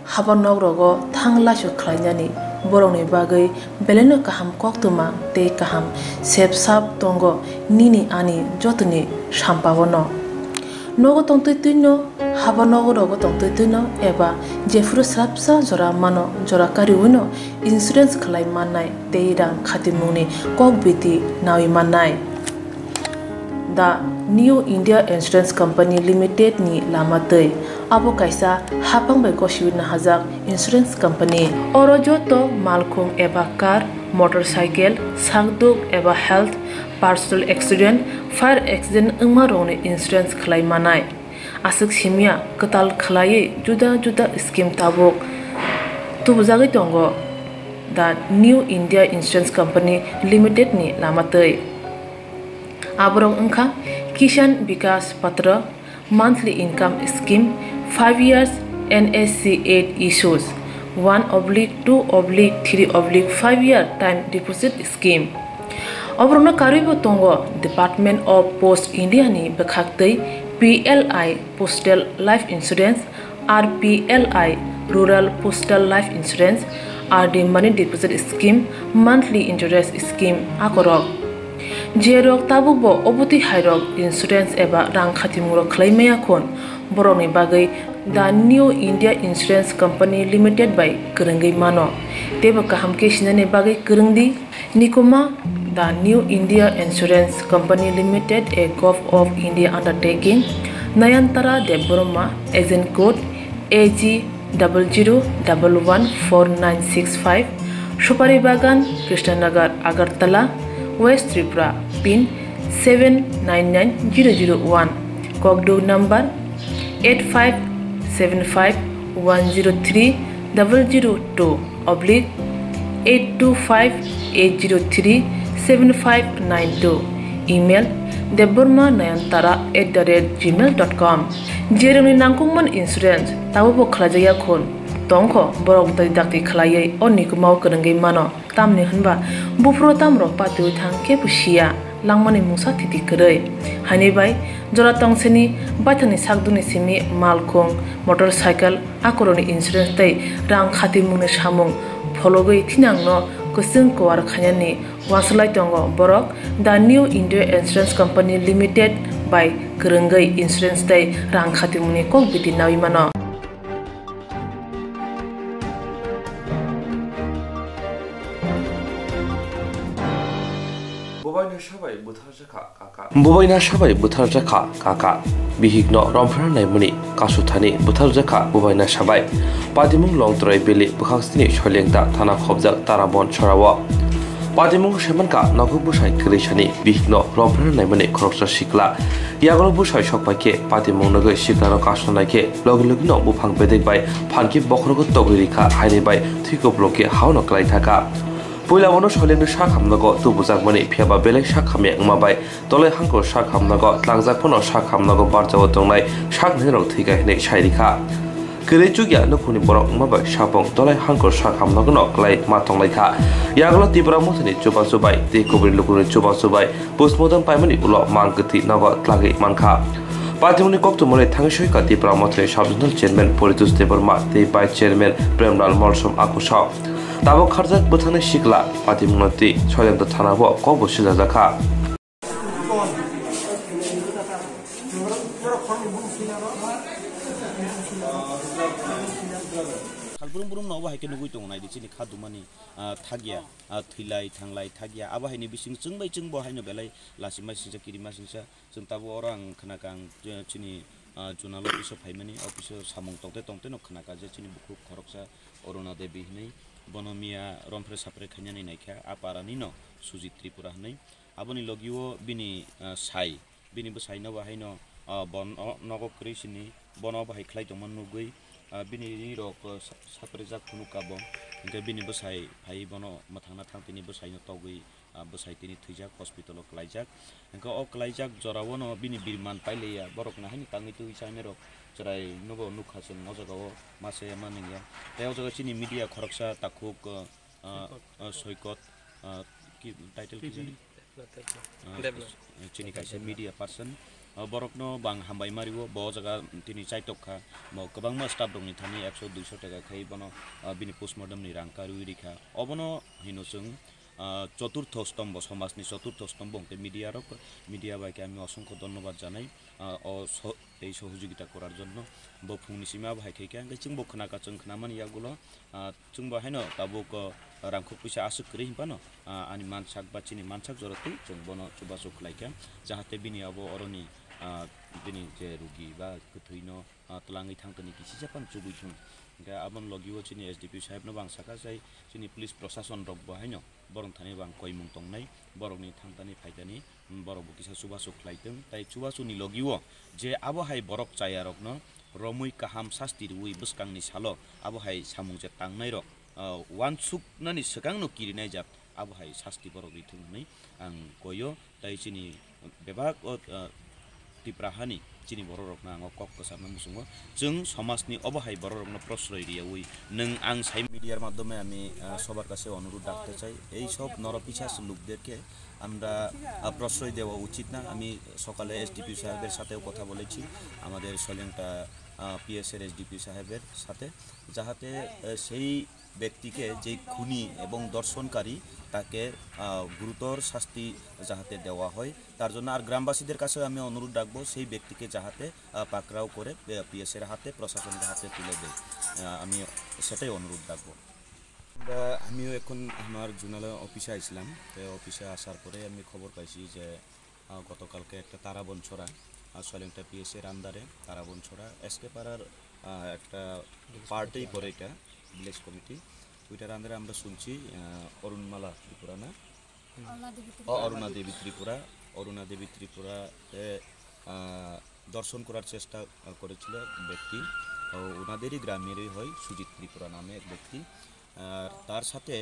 haba nok rogo thang laisu khlainani borokni bagwi belaino kaham koktwma tei kaham sep sap tongo nini ani jotoni sampao no. Nogo tongtwi twino, haba nogo rogo tongtwi twino eba jephuru srapsa jora mano, jora kariwino insurance khlai mannai tei rang khatimungni kok biti nawi mannai. The New India Insurance Company Limited ni lama twi abo kaisa hapang bai gosiwi nahajak insurance company. Oro joto malkhung eba car, motorcycle, sakduk eba health, personal accident, fire accident wngma rokni insurance khlai manai. Aswk simya kwtal khlaiwi juda juda scheme tabuk tubujagwi tongo the New India Insurance Company Limited ni lama twi. Aborok wngkha Kisan Vikas Patra, monthly income scheme, five years N S C eight issues, one oblique two oblique three oblique five year time deposit scheme. Oborokno karwibo tongo Department of Post India ni bwkhaktwi P L I Postal Life Insurance, R P L I Rural Postal Life Insurance, R D Money Deposit Scheme, Monthly Interest Scheme akorok. Jerok tabukbo obotwi hairok insurance eba rang khatimung rok khlai maya khon, borokni bagwi The New India Insurance Company Limited bai kwrwngwi mano. Teibo kaham khe sinani bagwi kwrwng di. Nikuma, The New India Insurance Company Limited, a Govt of India undertaking. Nayantara Debbarma, agent code A G double zero double one four nine six five, Supari Bagan, Krishnanagar, Agartala, West Tripura, pin seven nine nine zero zero one, kokduk number eight five seven five one zero three double zero two oblique eight two five eight zero three seven five nine two. Email: debbarma nayantara at the rate gmail dot com. Jeremni nangkukman insurance, tabukbo khlaijakya khun. Tongkho borok dai dakti khlaiwi o nikumao kwrwngwi mano. Tamni hwnba buphuru tamrok patiwi thang kebo siya, langmani mungsa thiti kwrwi. Haini bai jora tongsini baithangni sakduni simi malkhung, motorcycle, akorokni insurance tei rang khatimungni samung phologwi thinangno kwchwng kuar khainani uansuk lai tongo borok The New India Insurance Company Limited bai kwrwngwi insurance tei rang khatimungni kok biti naui mano. Bubaina sabai butharjakha kaka. Bubaina sabai butharjakha kaka. Bihikno romphra naimani kasuthani butharjakha bubaina sabai. Patimung Longtrai Valley bwkhaksini Soilengta thana khobjak Tarabon sorao. Patimung semankha nokhuk bwsai kwrwisani bihikno romphra naimani khoroksa sikla. Yagulo bwsai sokpai khe patimung nugwi siklano kasonai khe logi logino buphang bedek bai phanki bokhorogo togwi rikha, haini bai thwi kupulung khe haono klai thaka. Puila bono Soilengni sak hamnago tubujakmani, phiyaba belai sak hamya wngma bai Dolai Hangkor sak hamnago tlangjak phano sak hamnago barjao tongnai sak nainrok thwikha hinwi sai rikha. Kwrwi chukya nukhungni borok wngma bai sapung Dolai Hangkor sak hamnagono klai ma tonglaikha. Yagulo Tipra Mothani chubachu bai tei kubuni lukurokni chubachu bai postmortem paimani ulo mang kwthwi nogo tlagwi mankha. Patimungni koktwmani thangwi soika Tipra Mothani Sub Zonal Chairman Poritosh Debbarma tei Vice Chairman Premlal Molsom Akosa. Tabuk kharjak bwthangni sikla patimungno twi Soilengta thanao kokbo sijajakha. Salbrum brum no obo hai khe nugwi tongo, naidi chini kha dumani, ah, thagya, ah, thwilai thanglai thagya, abo haini bising chwng bai chwng bo haino belai lachi masingcha kiri masingcha. Chwng tabuk oro ang khnakha, ang, eh, chini, ah, zonal office o phaimani, office o samung tongte tongte no khnakha je chini bukhuk khoroksa Aruna Devi hinwi, bono miya romphre sapre khainani naikha, a parani no Sujit Tripura hinwi. Aboni logio bini, ah, sai, bini bwsaino bo haino, ah, bon-, o nogo kwrwi sini, bono bo hai khlai tongma nugwi, ah, bini ri rok, ah, sa-, saprijak phunukha bo, hinkhe bini bwsai phai bono mwthangna thang tini bwsaino togwi, ah, bwsai tini thwijak, hospital o klaijak. Hinkhe o klaijak jorao no bini birman pailaiya, borok no haino tangwi twi chainai rok chwrai nobo nukha chwng o jaga o masa ya manwngya. Tei o jaga chini media khoroksa takhuk, ah, ah, Soikot, ah, ki title ki jani? Ah, chini kaisa media person. Ah, borokno bang hambai mario, bo jaga tini chaitok kha. Bo kwbangma staff rokni thani ekso duiso taka khai bono, ah, bini postmortem ni rang karwi rikha. Obono hino chwng, ah, choturtho stombo, somajni choturtho stombo hwnkhe media rok, media bai khe ami osongkho dhonnobad janai. Ah, o so-, tei sohojogita korar jonno. Bo phungni simi abo hai khaikha, hwnkhe chwngbo khnakha, chwng khnamani yagulo, ah, chwngbo haino tabuk, ah, rangkhok puisa aswk kwrwi hinphano, ah, ani mansak ba chini mansak jorotwi chwng bono chubachu khlaikha, jahate bini abo oroni, ah, bini je rugi ba kwthwino, ah, twlangwi thangtoni kisisa phano chubui thung. Hwnkhe aboni logio chini S D P sahebno bo ang sakha, jai chini police prosason rokbo haino borok thani bo ang koimung tongnai, borokni thangtani phaitani, borokbo kisa chubachu khlaitong. Tai chubachuni logio je abo hai borok chayarokno romwi kaham sasti rwui bwskangni salo abo hai samung je tangnairok, ah, uansuknani swkangno kirinaijak abo hai sasti borok rithung hwnwi ang koio. Tai chini bebak o, ah, Tipra hani chini bororokno ang o kok kwcharna muchungo. Chwng somajni obo hai bororokno prosroi riyaui nwng ang sai media-r maddhome ami, ah, sobar kache onurodh rakhte chai, ei sob noropichas lukderke আমরা, আহ, প্রশ্রয় দেওয়া উচিত না। আমি সকালে এসডিপিও সাহেবের সাথেও কথা বলেছি, আমাদের সলেংটা, আহ, পিএসের এসডিপিও সাহেবের সাথে, যাহাতে, আহ, সেই ব্যক্তিকে, যে খুনি এবং ধর্ষণকারী, তাকে, আহ, গুরুতর শাস্তি যাহাতে দেওয়া হয়, তার জন্য। আর গ্রামবাসীদের কাছেও আমি অনুরোধ রাখবো, সেই ব্যক্তিকে যাহাতে, আহ, পাকড়াও করে, আহ, পিএসের হাতে, প্রশাসনের হাতে তুলে দেয়। আহ, আমি সেটাই অনুরোধ রাখবো। আমরা, আমিও এখন আমার জোনাল অফিসে আইছিলাম। তো অফিসে আসার পরে আমি খবর পাইছি যে, আহ, গতকালকে একটা তারাবনছড়া, আহ, সলেংটা পিএসের আন্ডারে তারাবনছড়া এসকে পাড়ার, আহ, একটা পার্টেই পড়ে এটা, ভিলেজ কমিটি। ওইটার আন্ডারে আমরা শুনছি, আহ, অরুণমালা ত্রিপুরা না? অরুণা দেবী ত্রিপুরা। অ, অরুণা দেবী ত্রিপুরা। অরুণা দেবী ত্রিপুরাতে, আহ, ধর্ষণ করার চেষ্টা, আহ, করেছিল এক ব্যক্তি। তো ওনাদেরই গ্রামেরই হয় সুজিত ত্রিপুরা নামে এক ব্যক্তি। আর তার সাথে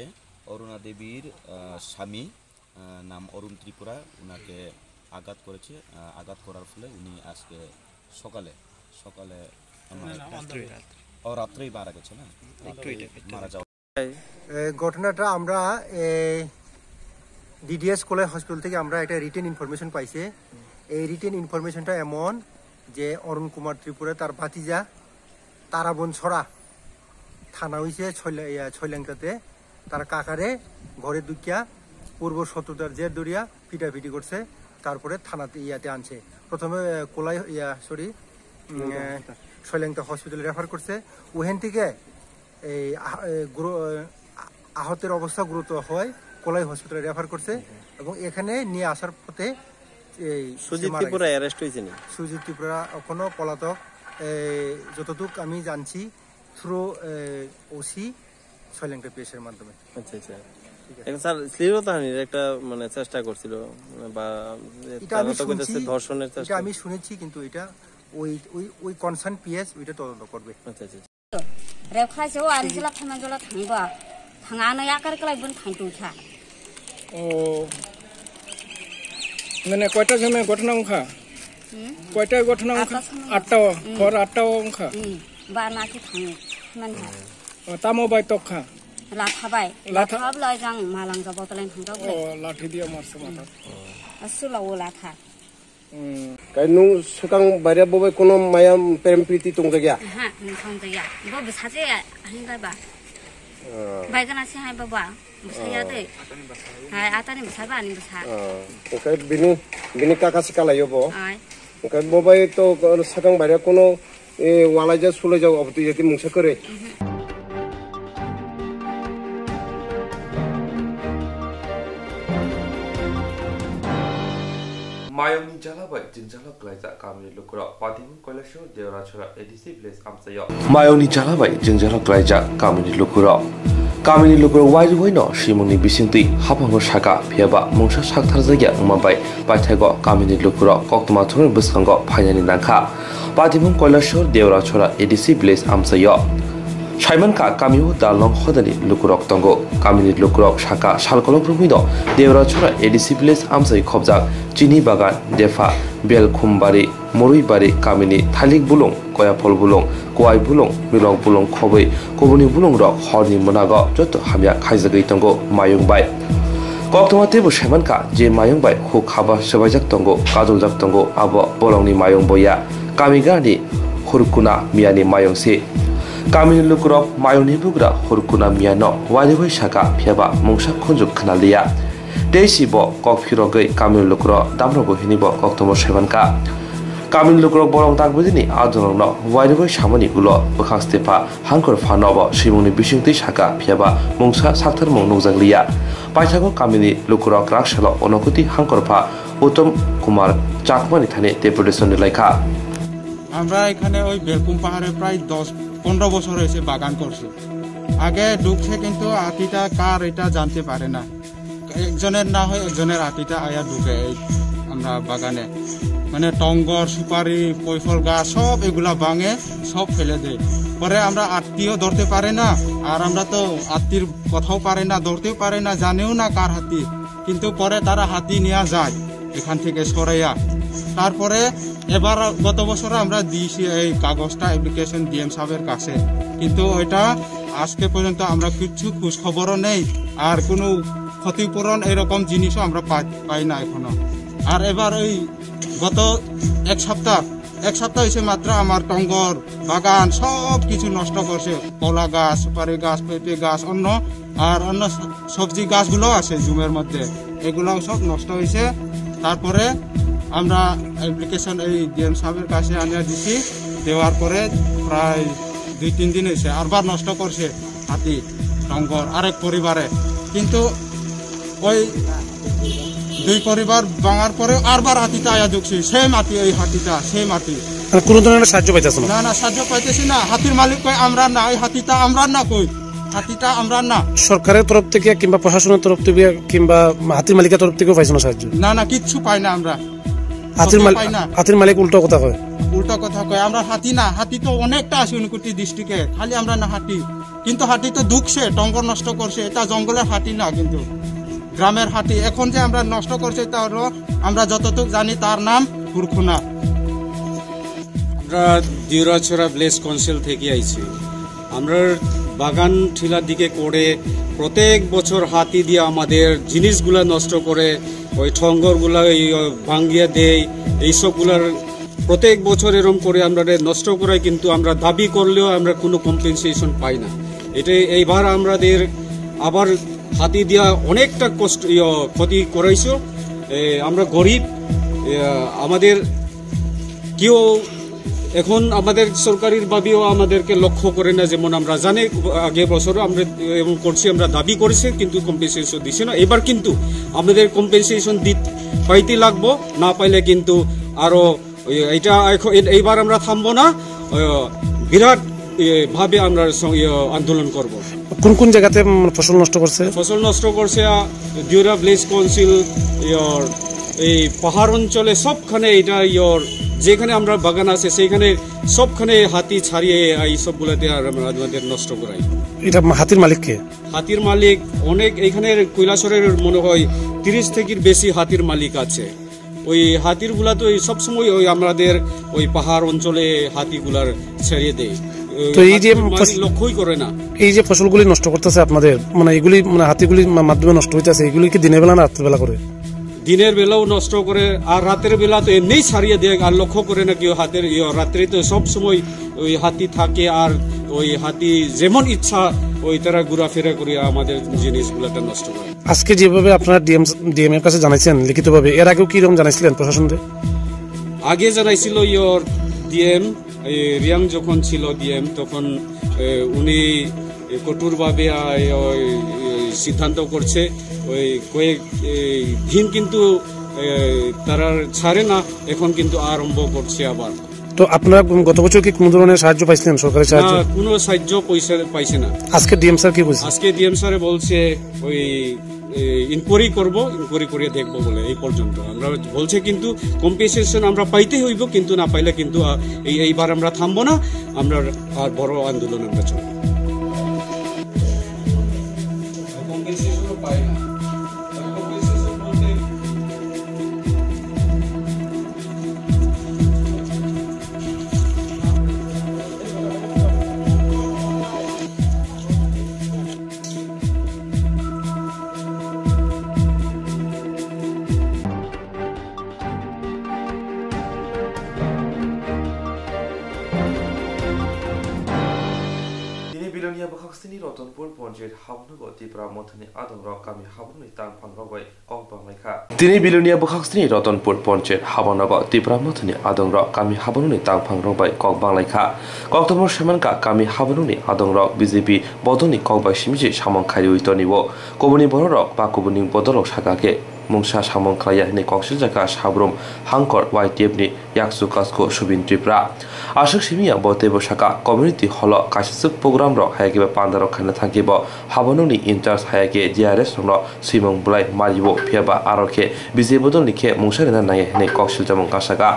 অরুণা দেবীর, আহ, স্বামী, আহ, নাম অরুণ ত্রিপুরা, ওনাকে আঘাত করেছে। আহ, আঘাত করার ফলে উনি আজকে সকালে, সকালে মারা না, না, গেছেন। অন্ধকারে। ও, রাত্রেই মারা গেছে না? রাত্রেই মারা যাওয়া। এই ঘটনাটা আমরা এই ডিডিএস কলেজ হসপিটাল থেকে আমরা একটা রিটেন ইনফরমেশন পাইছি। এই রিটেন ইনফরমেশনটা এমন যে অরুণ কুমার ত্রিপুরা তার ভাতিজা তারাবন ছড়া থানা হইছে ছয়লা-, ইয়া, ছয়লাংটাতে। তার কাকারে ঘরে দুকিয়া পূর্ব শত্রুতার জের ধরিয়া পিটাপিটি করছে, তারপরে থানাতে ইয়াতে আনছে। প্রথমে, এ, কোলাই, ইয়া, সরি, উম, এ, ছয়লাংটা হসপিটালে রেফার করছে। ওখান থেকে এই আহ-, এ, গুরু-, এ, আ-, আহতের অবস্থা গুরুতর হয়, কোলাই হসপিটালে রেফার করছে এবং এখানে নিয়ে আসার পথে এই সে সুজিত মারা ত্রিপুরা গেছে। অ্যারেস্ট হয়েছে নি? সুজিত ত্রিপুরা এখনো পলাতক। এই যতটুক আমি জানছি, থ্রু ওসি ছয়লাংটা পিএস এর মাধ্যমে। আচ্ছা, আচ্ছা। ঠিক আছে। এখন স্যার, শ্লীলতাহানির একটা, মানে, চেষ্টা করছিল, মানে, বা, এ, এটা তারা আমি তো কইতেছে শুনছি, ধর্ষণের এটা চেষ্টা। আমি শুনেছি, কিন্তু এটা ওই, ওই, ওই কনসার্ন পিএস ওইটা তদন্ত করবে। আচ্ছা, আচ্ছা। Rep khai se o ani jala thangna jala thangba. Thang ano yakar kalai bun thang tong kha. O. Mane koita jone ghotona wngkha? Hmm? Koita ghotona wngkha? Atta somoi. Atta o, hmm. Hor atta o wngkha? Hmm. Ba na ki thang man ha. O, tamo bai tok kha? Latha bai. Latha? Latha bai jang malang jabo talen thang jabo. O, lathi dia marsa mata. Asula o latha. Hmm. Kai nung swkang baire bo bai kono maya prem priti tongjakya? Aha, nung tongjakya. Bo bwsa je, ahing bai ba. Ah. Bai gana se hai ba ba. Bwsa ya de. Hai, atani bwsa ba, ani bwsa. Ah. Oke, bini, bini kaka se kalaio bo. Ai. Oke, bo bai to, uh, swkang baire kono, eh, walaijak, sulaijak, obo twi jati mungsa kwrwi. Mhm. Mayungni jala bai jwngjalo klaijak kamini lukurok Patimung Kailasor Deorachora A D C village amchaio. Mayungni jala bai jwngjalo klaijak kamini lukurok. Kamini lukurok wairiwino simungni bisingtwi haphango saka phiyaba mungsa saktharjakya wngma bai paithago kamini lukurok koktwma thumwi bwskango phainani nangkha. Patimung Kailasor Deorachora A D C village amchaio. Saimankha kamio dalnong hodani lukurok tongo. Kamini lukurok saka salkolok romwino Deorachora A D C village amchai khobjak chini bagan, depha, bel khumbari, morui bari kamini thalik bulung, koyaphol bulung, kuai bulung, milok bulung khobwi kubuni bulungrok horni mwnago joto hamya khaijagwi tongo mayung bai. Koktwma teibo saimankha je mayung bai huk haba swbaijak tongo, kajoljak tongo, abo bolongni mayung boya. Kami gani hurkuna miyani mayung si. Kamini lukurok mayungni bugra hurkuna miyano wairiwi saka phiyaba mungsa khunju khwnaliya. Tei si bo kok phirogwi kamini lukurok damrogo hini bo koktwma saimankha. Kamini lukurok bolong dagbidini adongrokno wairiwi samani ulo bwkhak stepha hangkor phano bo simungni bisingtwi saka phiyaba mungsa saktharmung nukjakliya. Paithago kamini lukurok raksalo onokuti hangkor pha Uttom Kumar Chakmani thani deputation rilaikha. আমরা এখানে ওই বেলকুম পাহাড়ে প্রায় দশ পনেরো বছর হয়েছে বাগান করছি। আগে ঢুকছে কিন্তু হাতিটা কার এটা জানতে পারে না, একজনের না হয় একজনের হাতিটা আয়া ঢুকে এই আমরা বাগানে। মানে টঙ্গর, সুপারি, পৈফল গাছ সব এগুলা ভাঙে, সব ফেলে দেয়। পরে আমরা আত্তিও ধরতে পারে না, আর আমরা তো আত্তির কথাও পারে না, ধরতেও পারে না, জানেও না কার হাতি। কিন্তু পরে তারা হাতি নিয়ে যায় এখান থেকে সরাইয়া। তারপরে এবার গত বছর আমরা দিয়েছি এই কাগজটা, অ্যাপ্লিকেশন ডিএম সাহেবের কাছে, কিন্তু ওইটা আজকে পর্যন্ত আমরা কিচ্ছু খোঁজ খবরও নেই, আর কোনো ক্ষতিপূরণ এরকম জিনিসও আমরা পাই, পাই না এখনো। আর এবার ওই গত এক সপ্তাহ, এক সপ্তাহ হয়েছে মাত্র আমার টঙ্গর বাগান সব কিছু নষ্ট করছে, কলা গাছ, সুপারি গাছ, পেঁপে গাছ, অন্য আর অন্য স-, সবজি গাছগুলো আছে জুমের মধ্যে, এগুলাও সব নষ্ট হয়েছে। তারপরে আমরা অ্যাপ্লিকেশন এই ডিএম সাহেবের কাছে আনিয়ে দিছি, দেওয়ার পরে প্রায় দুই তিন দিন হয়েছে, আরবার নষ্ট করছে হাতি টঙ্গর আরেক পরিবারে। কিন্তু ওই দুই পরিবার ভাঙার পরে আরবার হাতিটা আয়া ঢুকছে, সেম হাতি, এই হাতিটা, সেম হাতি। মানে কোনো ধরনের সাহায্য পাইতেছে না? না, না, সাহায্য পাইতেছি না। হাতির মালিক কই আমরা না, এই হাতিটা আমরা না কই, হাতিটা আমরা না। সরকারের তরফ থেকে কিংবা প্রশাসনের তরফ থেকে কিংবা হাতির মালিকের তরফ থেকেও পাইছো না সাহায্য? না, না, কিচ্ছু পাই না আমরা। হাতির সত্যি মাল-, পাই না। হাতির মালিক উল্টো কথা কয়। উল্টা কথা কয়। আমরা হাতি না, হাতি তো অনেকটা আছে ঊনকোটি ডিস্ট্রিক্টে, খালি আমরা না হাতি। কিন্তু হাতি তো ঢুকছে, টঙ্গর নষ্ট করছে, এটা জঙ্গলের হাতি না কিন্তু, গ্রামের হাতি। এখন যে আমরা নষ্ট করছে, এটা হলো, আমরা যতটুকু জানি, তার নাম হুরখুনা। আমরা দিউরাছড়া ভিলেজ কাউন্সিল থেকে আইছি। আমরা বাগান ঠিলার দিকে করে প্রত্যেক বছর হাতি দিয়ে আমাদের জিনিসগুলা নষ্ট করে, ওই ঠঙ্গরগুলা এই, আহ, ভাঙ্গিয়ে দেয়। এইসবগুলার প্রত্যেক বছর এরম করে আমরা নষ্ট করে, কিন্তু আমরা দাবি করলেও আমরা কোনো কম্পেনসেশন পাই না। এটা এইবার আমাদের আবার হাতি দিয়া অনেকটা কষ্ট, ইয়ে, ক্ষতি করাইছো। এ, আমরা গরিব, এ, আমাদের কেউ এখন আমাদের সরকারির ভাবেও আমাদেরকে লক্ষ্য করে না। যেমন আমরা জানি, আগে বছরও আমরা এমন করছি, আমরা দাবি করেছি, কিন্তু কম্পেনসেশন দিছে না। এবার কিন্তু আমাদের কম্পেনসেশন দিত-, পাইতে লাগবো, না পাইলে কিন্তু আরো ওই, এটা এখন, এ-, এইবার আমরা থামবো না, ওই, বিরাট, এ, ভাবে আমরা স-, ইয়ে, আন্দোলন করব। কোন কোন জায়গাতে, উম, ফসল নষ্ট করছে? ফসল নষ্ট করছে, আ, দিউরা ভিলেজ কাউন্সিল, ইয়র, এই পাহাড় অঞ্চলে সবখানে এটা, ইয়র, যেখানে আমরা বাগান আছে সেইখানে সবখানে হাতি ছাড়িয়ে এই সবগুলাতে আর আমরা আমাদের নষ্ট করাই। এটা মা-, হাতির মালিক কে? হাতির মালিক অনেক, এখানে কৈলাসহরের মনে হয় তিরিশ থেকে বেশি হাতির মালিক আছে। ওই হাতির গুলা তো ওই সবসময় ওই আমাদের ওই পাহাড় অঞ্চলে হাতিগুলার ছেড়ে দেয়। ওই তো এই যে হাতির মালিক ফস-, লক্ষ্যই করে না। এই যে ফসলগুলি নষ্ট করতেছে আপনাদের, মানে এগুলি মানে হাতিগুলির মা-, মাধ্যমে নষ্ট হইতেছে, এগুলি কি দিনের বেলা না রাত্রের বেলা করে? দিনের বেলাও নষ্ট করে, আর রাতের বেলা তো এমনিই ছাড়িয়ে দেয়, আর লক্ষ্য করে না কেউ হাতের, ইয়ে, রাত্রে তো সব সময় ওই হাতি থাকে, আর ওই হাতি যেমন ইচ্ছা ওই তারা ঘোরাফেরা করে আমাদের জিনিসগুলাকে নষ্ট করে। আজকে যেভাবে আপনারা ডিএম, ডিএম এর কাছে জানাইছেন লিখিতভাবে, এর আগেও কি এরকম জানাইছিলেন প্রশাসনকে? আগে জানাইছিল ইয়র ডিএম, এই রিয়াং যখন ছিল ডিএম, তখন, এ, উনি কঠোরভাবে, আ, ওই, ওই সিদ্ধান্ত করছে। ওই কয়েক, এই দিন কিন্তু, এ, তারা ছাড়ে না, এখন কিন্তু আরম্ভ করছে আবার। তো আপনারা গত বছর কি কোনো ধরনের সাহায্য পাইছিলেন, সরকারি সাহায্য? না, কোনো সাহায্য পয়সা পাইছে না। আজকে ডিএম স্যার কি বলছে? আজকে ডিএম স্যারে বলছে ওই, এ, ইনকোয়ারি করব, ইনকোয়ারি করে দেখব বলে এই পর্যন্ত। আমরা বলছে কিন্তু কম্পেনসেশন আমরা পাইতেই হইব, কিন্তু না পাইলে কিন্তু, আ, এই, এইবার আমরা থামবো না, আমরা আর বড় আন্দোলন আমরা চলব। কম্পেনসেশনও পাই না। কম্পেনসেশন বলতে Tini Bilonia bwkhak sini Rotonpur Ponjit habunugo Tipra Mothani adongrok kami haburuni tangphangrok bai kok banglaikha. Tini Bilonia bwkhak sini Rotonpur Ponjit habunugo Tipra Mothani adongrok kami haburuni tangphangrok bai kok banglaikha. Koktwmao saimankha kami haburuni adongrok B J P bodolni kok bai simi se samung khairwi tonio. Kubuni bororok ba kubuni bodolrok sakha khe mungsa samung khlaiya hwnwi kok swijak kha Sabrum Hangkor Y T F ni yakchu kasku Subin Tripura. Aswk simi ya bo teibo sakha community hall o kaisaswk program rok hai khe ba panda rok khaina thang khe bo habunugo ni in charge hai khe D R S rokno swimung bwlai mario, phiya ba aro khe B J P bodolni khe mungsa rwna nangya hwnwi kok siljamung kha sakha.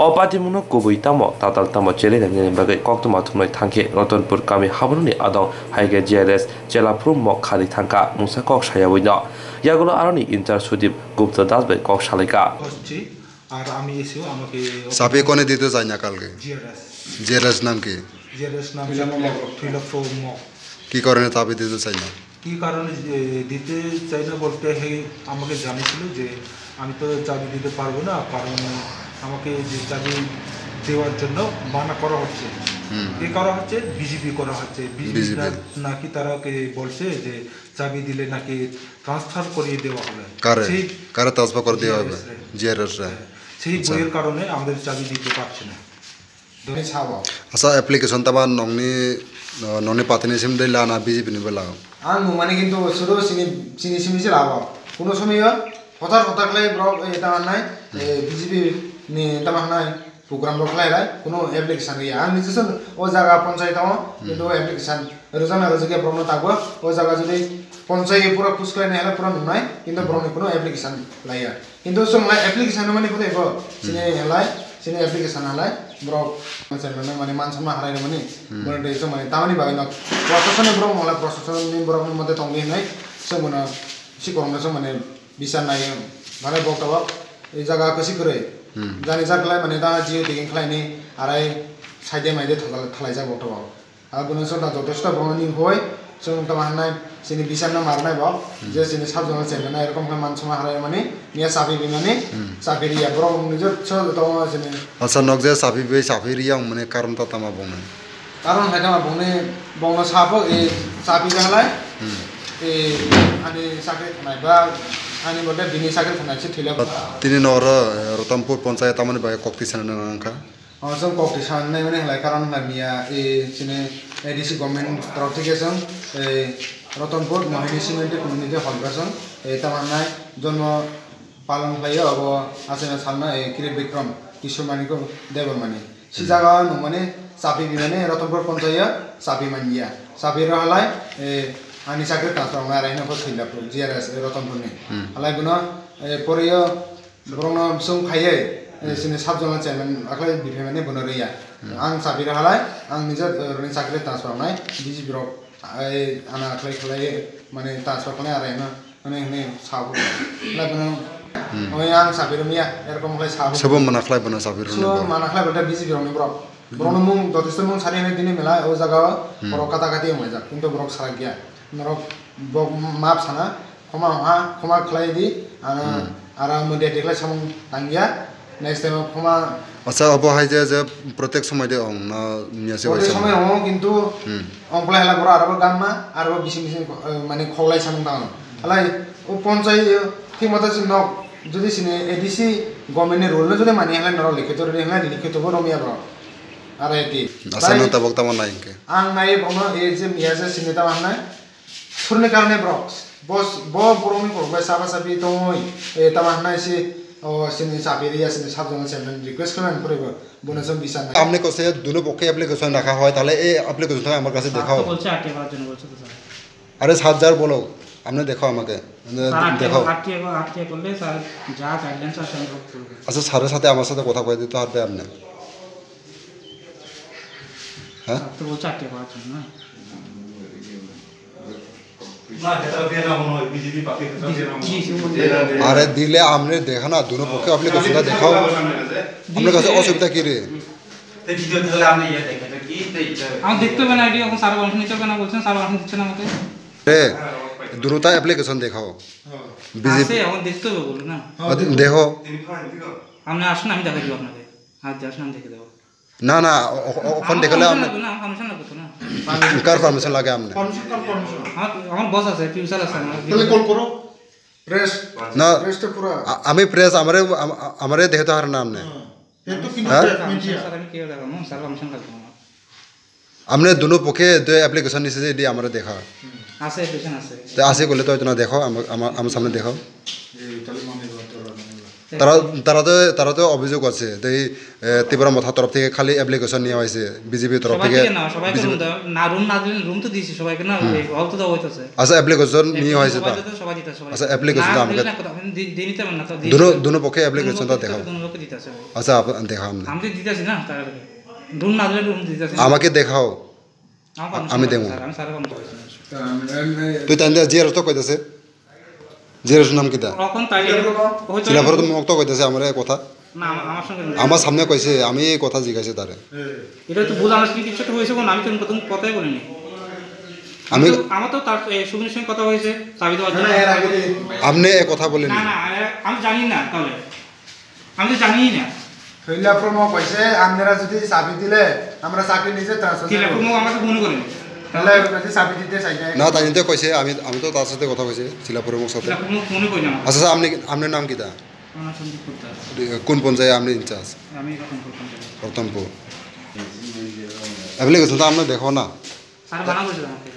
O patimungno kubui tamo tatal tamo chelai nangya ni bagwi koktwma thumnai thang khe Rotonpur kami habunugo ni adong hai khe D R S chela phuru mok kharwi thang kha mungsa kok sayaui no. Yagulo aroni in charge Sudip Gupta Das bai kok salai kha. হচ্ছি, আর আমি এসেও আমাকে চাবি কোনে দিতে চায় না কালকে? জিআরএস। জিআরএস নাম কি? জিআরএস নাম হচ্ছে থুইলকফো মগ। কি কারণে চাবি দিতে চায় না? কি কারণে যে দিতে চায় না বলতে, হে আমাকে জানিয়েছিল যে আমি তো চাবি দিতে পারবো না, কারণ আমাকে যে চাবি দেওয়ার জন্য মানা করা হচ্ছে। হুম। কে করা হচ্ছে? বিজেপি করা হচ্ছে। BJP BJP. না-, নাকি তারা কে বলছে যে চাবি দিলে নাকি ট্রান্সফার করিয়ে দেওয়া হবে। কারে? সেই কারে ট্রান্সফার করে দেওয়া হবে? জিআরএস রে। জিআরএস রে। হ্যাঁ। সেই আচ্ছা। বইয়ের কারণে আমাদের চাবি দিতে পারছে না। Doni sabo. Asa application tama nongni, nongni party ni sim dei lana B J P ni bela. Ang nung mani kintu sudu sini, sini simi se labo. Kuno somoyo hotar hotar khlai borok, eh, tama nai, eh, B J P ni tama nai program rok khlai lai, kuno application ya. Ang niji son o jaga ponchai tongo, kintu application rwjakna rwjakya borokno tabuk o jaga jodi ponchai pura khuskai nai hwnle pura nungnai, kintu borokni kuno application laiya. Kintu chwng lai application rwmani phone bo sini helai. Chini application halai borok chairman no mani man samna harai mani Hmm. Borok de mani tamani bagwi no proshasoni borok mala proshasoni borok ni mote tongwi hinwi chwng bono sikorong no chwng mani bichar nai mane bok tabok e jaga kwswi kwrwi Hmm. Jani jar khlai mani ta jio digging khlai ni arai saide maide thalai jak bok tabok. Abono sota jotosto borokno ning hoi, chwng tamo hwnai, chini bisar no marnai bo, Hmm. je chini sub zonal chairman nai, erokom khe man soma harai mani, miya chabi bimani, Hmm. chabi riya, borok nijor so joto chini. Acha, nok je chabi bai chabi riya wngmani karon ta tama bongni? Karon hai tama bongni, bongno sabo, e, chabi halai, Hmm. e, ani chakri thanai ba, ani bole bini chakri thanai se thwilak. Tini no oro, eh, Rotonpur ponchayat tamani bai kok tisana nang kha. O, chwng kok twi sanai mani halai, karon halai miya, e, chini A D C government torof thike chwng, e, Rotonpur Mohini Cement Community Hall o chwng, e, tamo hwnai jonmo palon khlaio, abo achai salno, e, Kiri Bikram Kishore Manik Debbarmani. Si Hmm. jaga o nungmani chabi bimani Rotonpur ponchayo chabi manliya. Chabi rw halai, e, ani chakri transfer wngnai, arai hwnwi khe thwilapro G R S Rotonpurni. Hmm. Halai bono, e, poriyo Borokno bwswng khaiwi, eh, Hmm. chini sub zonal chairman akhwlai biphaimani bono rwya. Hmm. Ang chabi rw halai, ang nijor, eh, rwni chakri transfer wngnai, B J P rok, ai, ano akhwlai khlai, mane transfer khlai arai no, mane hwnwi sa bo. Lai bono, Hmm. Oi ang chabi rwmya, erokom khlai sa bo. Sabo mana khlai bono chabi rwni So, bo. Mana khlai bo B J P rokni borok. Hmm. Borokno mung, jotosto mung sari hwnwi tini mela o jaga o, Hmm. Borok kata kati wnglaijak, kintu borok sarakya. Norok bo map sana, khoma ha, khoma khlai di, ano, Hmm. Aro media declare samung tangya, next time khoma. Acha, obo hai je, je protect somoi de ong na miya se Protect waisa somoi mo? Ong, kintu Hmm. Ong play hala boro aro bo gamma, aro bo bising bising, eh, mane khoklai samung tang. Halai, o ponchai, eh, thik mata se nok, jodi sini A D C government ni rule no jodi mani halai norok likhe to rwdi halai likhe to bo romya bro. Aro eti. Acha, Tai no tabok tamo nai hwnkhe. Ang nai bono, eh, je miya je sini tamo hanai. Surni karone borok, bos, bo borokni borok bai chaba chabi tongwi, eh, tamo hwnai se, o, sini chabi riya, sini sub zonal chairman request khlai ang pore bo, bono chwng bisa nai. আপনি কৈছে দুনো পক্ষে এপ্লিকেশন রাখা হয়, তাহলে এই এপ্লিকেশনটা আমার কাছে স্যার তো দেখাও। বলছে আটকে করার জন্য বলছে তো স্যার। আরে স্যার, যার বলো, আপনি দেখাও আমাকে। স্যার আটকে দেখাও। আটকে, আটকে করলে স্যার যা গাইডলাইন্স আছে আমি সব করবো। আচ্ছা, স্যারের সাথে আমার সাথে কথা কয়ে দিতে পারবে আপনি? হ্যাঁ? স্যার তো বলছে আটকে করার জন্য না। আরে দিলে আপনি দেখা না, দুনো পক্ষে অ্যাপ্লিকেশনটা দেখাও। আপনার কাছে অসুবিধা কি রে? আমার দেখতে হবে না, আইডি এখন স্যার পারমিশন নিতে হবে না বলছেন, স্যার পারমিশন দিচ্ছে না আমাকে। রে, দুনোটা অ্যাপ্লিকেশন দেখাও। বিজেপি আছে, এখন দেখতে হবে বলুন না। দেখো। আপনি আসুন, আমি দেখাই দিব আপনাকে। আর আসুন, আমি দেখে দেবো। না, না, ও-, ও-, ওখান আমার দেখলে পারমিশন আমরা লাগবে না, আমার পারমিশন লাগবে তো না। কার পারমিশন লাগে আপনি? পারমিশন, কার পারমিশন? আমার, আমার বস আছে, ফিউচার আছে আমার। তাহলে কল করো। প্রেস। না, প্রেস তো পুরা। আ-, আমি প্রেস, আমারে, আম-, আ-, আমারে দেখে তো হার না আপনি। হ্যাঁ। এ তো কিন্তু হ্যাঁ? মিডিয়া। স্যার, আমি কি দেখাবো? স্যার, পারমিশন লাগবে আমার। আপনি দুনো পক্ষে যে অ্যাপ্লিকেশন নিছে যে এটি আমারে দেখা। আছে, অ্যাপ্লিকেশন আছে। তে আছে বলে তো হয়তো না দেখাও, আমার, আমার, আমার সামনে দেখাও। এই তাহলে মানে তারা, তারা তো, তারা তো অভিযোগ আছে, তো এই, এ, ত্রিপুরা মথা তরফ থেকে খালি অ্যাপ্লিকেশন নেওয়া হয়েছে, বিজেপি তরফ সবাই থেকে, থেকে না, সবাইকে বিজেপি রুম দেওয়া, না, রুম না দিলে রুম তো দিয়েছি সবাইকে না, হুম। এই হল তো দেওয়া হইতেছে। আচ্ছা, অ্যাপ্লিকেশন নিয়ে হয়েছে সবাই তা? দিতে, সবাই দিতে, সবাই আচ্ছা, অ্যাপ্লিকেশন না তো আমাকে দিলে না কথা, আপনি দি-, দিয়ে নিতে পারেন না, তো দিয়ে দুনো, দিতে। দুনো পক্ষে অ্যাপ্লিকেশন দুনো তা পক্ষে দেখাও। তো দুনো পক্ষে দিতে আছে ভাই। আচ্ছা, আপ-, দেখাও আপনি। আমি তো দিতেছি না, তার আগে। রুম না দিলে রুম দিতেছে না। আমাকে দেখাও। আমার পারমিশন আমি আছে, দেবো। স্যার, আমি স্যারের পারমিশন আছে। তুই তাই জিয়ার তো কইতাছে? জিয়ার নাম কিতা? তখন তাই হয়তো চিলাফর তো মক্ত কইতাছে আমারে কথা। না, আমার, আমার সঙ্গে না। আমার সামনে কইছে, আমি এই কথা জিজ্ঞাসা তারে। এটা তো ভুল আন্ডারস্ট্যান্ডিং কিছু একটা হয়েছে, কারণ আমি তো প্রথম কথাই বলিনি। আমি কিন্তু আমার তো তার, এই, সুবিনের সঙ্গে কথা হয়েছে, চাবি দেওয়ার জন্য। আপনি এ কথা বলেন? না, না, আমি, আমি জানি না তাহলে। আমি তো জানিই না। থইলা প্রমো কইছে, "আপনারা যদি চাবি দিলে, আমরা চাকরি নিজে ট্রান্সফার করব।" থইলা প্রমো আমাকে ফোন করেনি। তাহলে ওর কাছে চাবি দিতে চাই না। না, তাই নিতে কইছে, আমি, আমি তো তার সাথে কথা কইছি, চিলা প্রমোর সাথে। থইলা প্রমো ফোনই কই না আমাকে। আচ্ছা, আচ্ছা, আপনি, আপনার নাম কিতা? আমার নাম সন্দীপ পোদ্দার। কোন পঞ্চায়েত আপনি ইনচার্জ? আমি রতনপুর পঞ্চায়েত। রতনপুর। অ্যাপ্লিকেশন তো আপনি দেখো না। স্যার মানা করছিল আমাকে।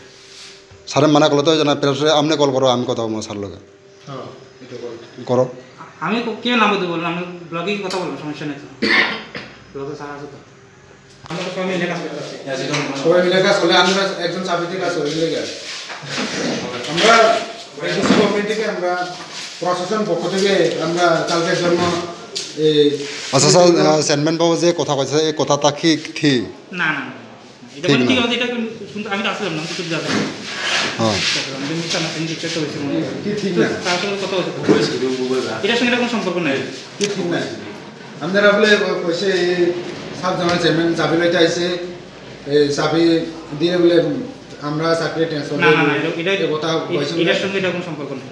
স্যারে মানা করলে তো জানা, প্রেস আপনি কল করো, আমি কথা বলবো স্যার লগে। হ্যাঁ, এটা করো। করো। আমি ক-, কে নাম্বার দেবো বলুন? আমি ব্লগে কথা বলবো, সমস্যা নেই তো। ব্লগে স্যার আছে তো। আমরা তো সবাই মিলে কাজ করতে আছি। সবাই মিলে কাজ করলে আমরা একজন চাবিতে কাজ করি, মিলে গেল। আমরা এডিসি গভর্নমেন্ট থেকে আমরা প্রশাসন পক্ষ থেকে আমরা কালকের জন্য এই আচ্ছা, স্যার, আহ, চেয়ারম্যান বাবু যে কথা কইছে, এই কথাটা কি ঠিক? না, না, না, না। এটা ঠিক মানে ঠিক না। আছে, এটা কিন্তু শুনতে আমি তো আসলাম না, আমি তো চলে যাবো। হ্যাঁ। আমি তো মিথ্যা না, আমি চেষ্টা করেছি মনে হয়। কি ঠিক না? তার সঙ্গে কথা হয়েছে। এটার সঙ্গে এটা কোনো সম্পর্ক নেই। কি ঠিক না? আপনারা বলে কইছে এই সাব জোনাল চেয়ারম্যান চাবি লইতে আইছে, এই চাবি দিয়ে বলে আমরা চাকরি ট্রান্সফার না, না, না, এটা, এটা, এই কথা এ-, কইছে বলে। এটার সঙ্গে এটা কোনো সম্পর্ক নেই।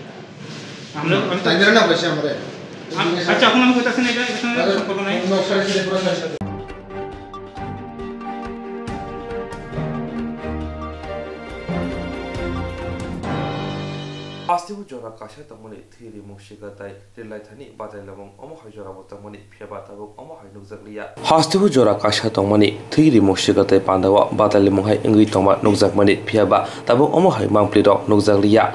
আমরা, আমি তো তাই না, না কইছে আমারে। আম-, আচ্ছা, এখন আমি কইতাছি না, এটা, এটার সঙ্গে কোনো সম্পর্ক নেই। নকশা রেখে পুরো সাথে সাথে। Hasteo jora kaisa tongmani thwi rimung siga tai rilai thani batai lamung omo hai jora bo tongmani phiya ba tabuk omo hai nukjak liya. Hasteo jora kaisa tongmani thwi rimung siga tai pandao batai lamung hai wngwi tongma nukjakmani phiya ba tabuk omo hai mangpli rok nukjak liya.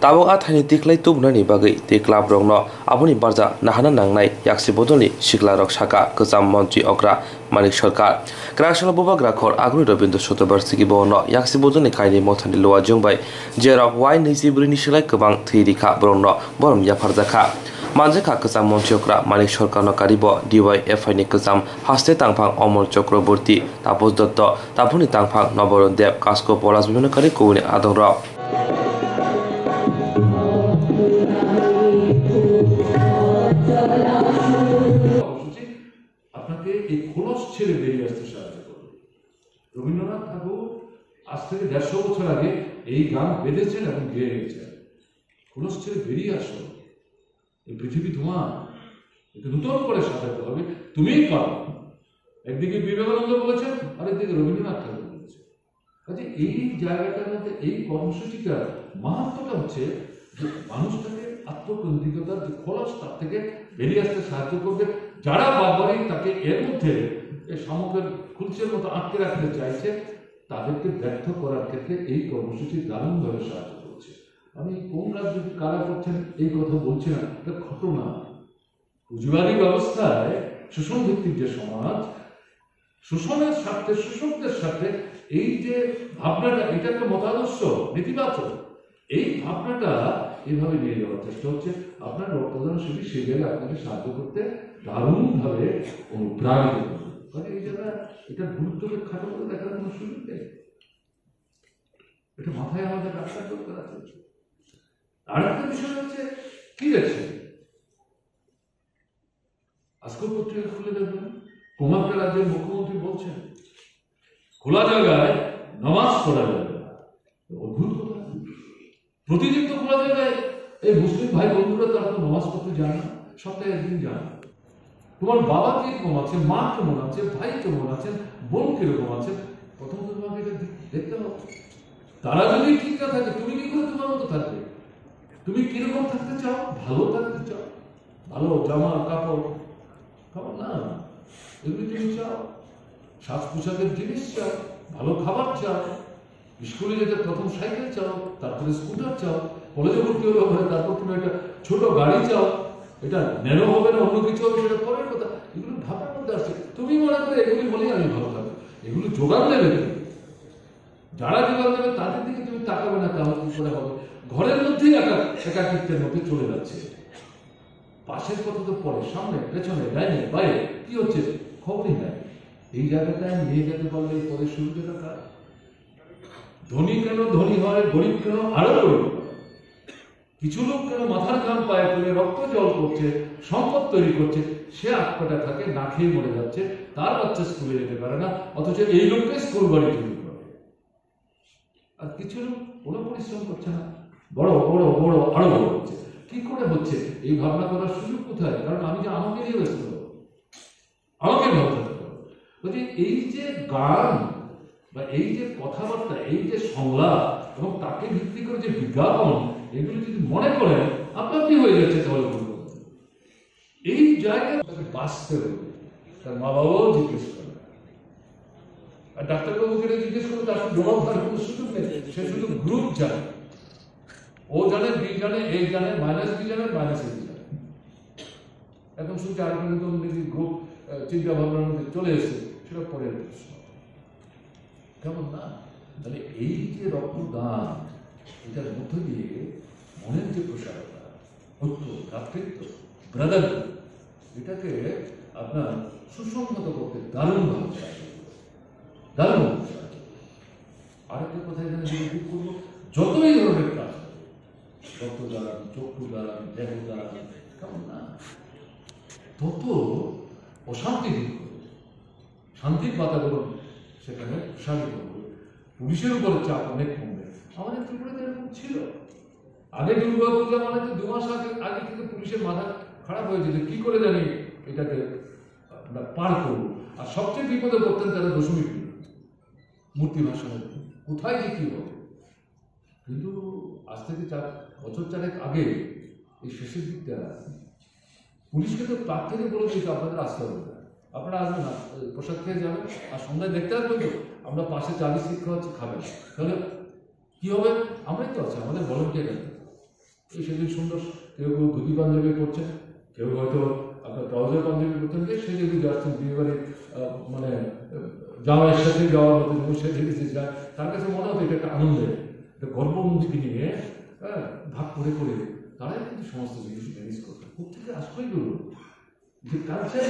Tabuk a thaini tikhlai tubunani bagwi tei club rokno aboni barja nahana nangnai yaksi bodolni sikla rok saka kwcham montri okra Manik Sarkar. Kwraksalo bubagra khor aguni Rabindra Chaturvedi bono yaksi bodolni kainwi mothani luajwng bai jerok wai niji bwrwini slai kwbang thwi rikha borokno borom yapharjakha. Manjakha kwcham montri okra Manik Sarkarno karibo D Y F I ni kwcham haste tangphang Omol Chakraborty, Tapos Dotto, Taphuni tangphang Noboron Deb, Kasko Polash bibhinno kari kubuni adongrok. কর্মসূচি আপনাকে এই খোলস ছেড়ে বেরিয়ে আসতে সাহায্য করবে। রবীন্দ্রনাথ ঠাকুর আজ থেকে দেড়শো বছর আগে এই গান বেঁধেছেন এবং গেয়ে গেছেন, "খোলস ছেড়ে বেরিয়ে আসো, এই পৃথিবী তোমার, একে নতুন করে সাজাতে হবে, তুমিই পারো।" একদিকে বিবেকানন্দ বলেছেন, আরেকদিকে রবীন্দ্রনাথ ঠাকুর বলেছেন। কাজে এই জায়গাটার মধ্যে এই কর্মসূচিটার মাহাত্ম্যটা হচ্ছে যে মানুষটাকে আত্মকেন্দ্রিকতার যে খোলস, তার থেকে বেরিয়ে আসতে সাহায্য করবে। যারা বারবারই তাকে এর মধ্যে এই শামুকের খুলছের মতো আটকে রাখতে চাইছে, তাদেরকে ব্যর্থ করার ক্ষেত্রে এই কর্মসূচি দারুণভাবে সাহায্য করছে। আমি কোন রাজ্যে কারা করছেন এই কথা বলছি না, এটা ঘটনা। পুঁজিবাদী ব্যবস্থায় শোষণ ভিত্তিক যে সমাজ, শোষণের স্বার্থে, শোষকদের স্বার্থে এই যে ভাবনাটা, এটা একটা মতাদর্শ, নেতিবাচক। এই ভাবনাটা এইভাবে নিয়ে যাওয়ার চেষ্টা হচ্ছে। আপনার রক্তদান শিবির সেই জায়গায় আপনাকে সাহায্য করতে দারুণভাবে অনুপ্রাণিত করবে। মানে এই জায়গা, এটার গুরুত্বকে খাটো করে দেখার কোনো সুযোগ নেই। এটা মাথায় আমাদের রাখার দরকার আছে। আরেকটা বিষয় হচ্ছে, ঠিক আছে, আজকেও পত্রিকা খুলে দেখবেন, কোনো একটা রাজ্যের মুখ্যমন্ত্রী বলছেন, "খোলা জায়গায় নামাজ পড়া যাবে না।" অদ্ভুত কথা। প্রতিদিন তো খোলা জায়গায় এই মুসলিম ভাই বন্ধুরা তারা তো নামাজ পড়তে যান না, সপ্তাহে একদিন যান। তোমার বাবা কিরকম আছে, মা কেমন আছে, ভাই কেমন আছেন, বোন কিরকম আছেন, প্রথমত তোমাকে এটা দে-, দেখতে হবে। তারা যদি ঠিক না থাকে, তুমি কি করে তোমার মতো থাকবে? তুমি কিরকম থাকতে চাও? ভালো থাকতে চাও? ভালো জামা কাপড়, কাপড় না, এগুলি তুমি চাও, সাজ পোশাকের জিনিস চাও, ভালো খাবার চাও, স্কুলে যেতে প্রথম সাইকেল চাও, তারপরে স্কুটার চাও, কলেজে ভর্তি হলে হবে, তারপর তুমি একটা ছোট গাড়ি চাও, এটা ন্যানো হবে না অন্য কিছু হবে, সেটা পরের কথা। এগুলো ভাবনার মধ্যে আসছে। তুমি মনে করো এগুলি হলেই আমি ভালো থাকবো, এগুলো জোগাড় দেবে কে? যারা জোগাড় দেবে তাদের দিকে তুমি তাকাবে না, তাহলে কি করে হবে? ঘরের মধ্যেই একা, একাকিত্বের মধ্যে চলে যাচ্ছে। পাশের কথা তো পরে, সামনে, পেছনে, ডাইনে, বাইরে কি হচ্ছে খবরই নাই। এই জায়গাটায় নিয়ে যেতে পারলে এই পরের সুবিধাটা কার? ধনী কেন ধনী হয়, গরিব কেন আরো গরিব হয়? কিছু লোক কেন মাথার ঘাম পায়ে ফেলে রক্ত জল করছে, সম্পদ তৈরি করছে, সে আটপাটা থাকে, না খেয়ে মরে যাচ্ছে, তার বাচ্চা স্কুলে যেতে পারে না, অথচ এই লোকটাই স্কুল বাড়ি তৈরি করে। আর কিছু লোক কোনো পরিশ্রম করছে না, বড় বড় বড় আরো বড় হচ্ছে। কি করে হচ্ছে? এই ভাবনা করার সুযোগ কোথায়? কারণ আমি যে আমাকে নিয়ে ব্যস্ত, আমাকে ভালো থাকতে হবে। বলছি, এই যে গান বা এই যে কথাবার্তা, এই যে সংলাপ এবং তাকে ভিত্তি করে যে বিজ্ঞাপন, এগুলো যদি মনে করেন, আপনি আপনি হয়ে যাচ্ছে তাহলে পরিবর্তন। এই জায়গায় তাকে বাঁচতে হবে। তার মা বাবাও জিজ্ঞেস করে, আর ডাক্তারবাবু যেটা জিজ্ঞেস করে, তার জবাব দেওয়ার কোনো সুযোগ নেই। সে শুধু গ্রুপ জানে, ও জানে, বি জানে, এ জানে, মাইনাস বি জানে, মাইনাস এ জানে। এখন শুনছি আরেকটা নতুন যদি গ্রুপ, আহ, চিন্তা ভাবনার মধ্যে চলে এসেছে, সেটা পরের প্রশ্ন। কেমন না? তাহলে এই যে রক্তদান, এটার মধ্য দিয়ে মনের যে প্রসারতা, ঐক্য, ভ্রাতৃত্ব, ব্রাদারহুড, এটাকে আপনার সুসংহত করতে দারুণভাবে সাহায্য করে, দারুণভাবে সাহায্য করে। আরেকটা কথা এখানে যদি যোগ করবো, যতই ধরনের কাজ, রক্তদান, চক্ষুদান, দেহদান, কেমন না, তত অশান্তি দূর করে, শান্তির বাতাবরণ সেখানে প্রসারিত হবে। পুলিশের উপরে চাপ অনেক কমবে। আমাদের ত্রিপুরাতে এরকম ছিল। আগে দুর্গা পূজা মানে তো দু মাস আগে, আগে থেকে পুলিশের মাথা খারাপ হয়ে যেত, কি করে জানি এটাকে আমরা পার করবো। আর সবচেয়ে বিপদে পড়তেন তারা দশমীর দিন, মূর্তি ভাসানের দিন। কোথায় যে কি হবে? কিন্তু আজ থেকে চার বছর চারেক আগে এই শেষের দিকটা পুলিশকে তো তার থেকে বলে দিয়েছে, "আপনাদের আসতে হবে না, আপনারা আসবেন না, প্রসাদ খেয়ে যাবেন, আর সন্ধ্যায় দেখতে আসবেন তো আমরা পাশে চা বিস্কিট খাওয়াচ্ছি, খাবেন।" তাহলে কি হবে? আমরাই তো আছি, আমাদের ভলেন্টিয়ার আছে। এই সেদিন সুন্দর, কেউ কেউ ধুতি পাঞ্জাবি পরছেন, কেউ হয়তো আপনার ট্রাউজার পাঞ্জাবি পরছেন, যে সেজে গুজে আসছেন বিয়ে বাড়ি, আহ, মানে, আহ, জামাইয়ের সাথে যাওয়ার মতো, যেমন সেজে গুজে যায়, তার কাছে মনে হতো এটা একটা আনন্দের, একটা গর্ব অনুভূতি নিয়ে, হ্যাঁ, ভাগ করে করে তারাই কিন্তু সমস্ত জিনিস ম্যানেজ করতো। কোথেকে আসলো এগুলো? যে কালচার,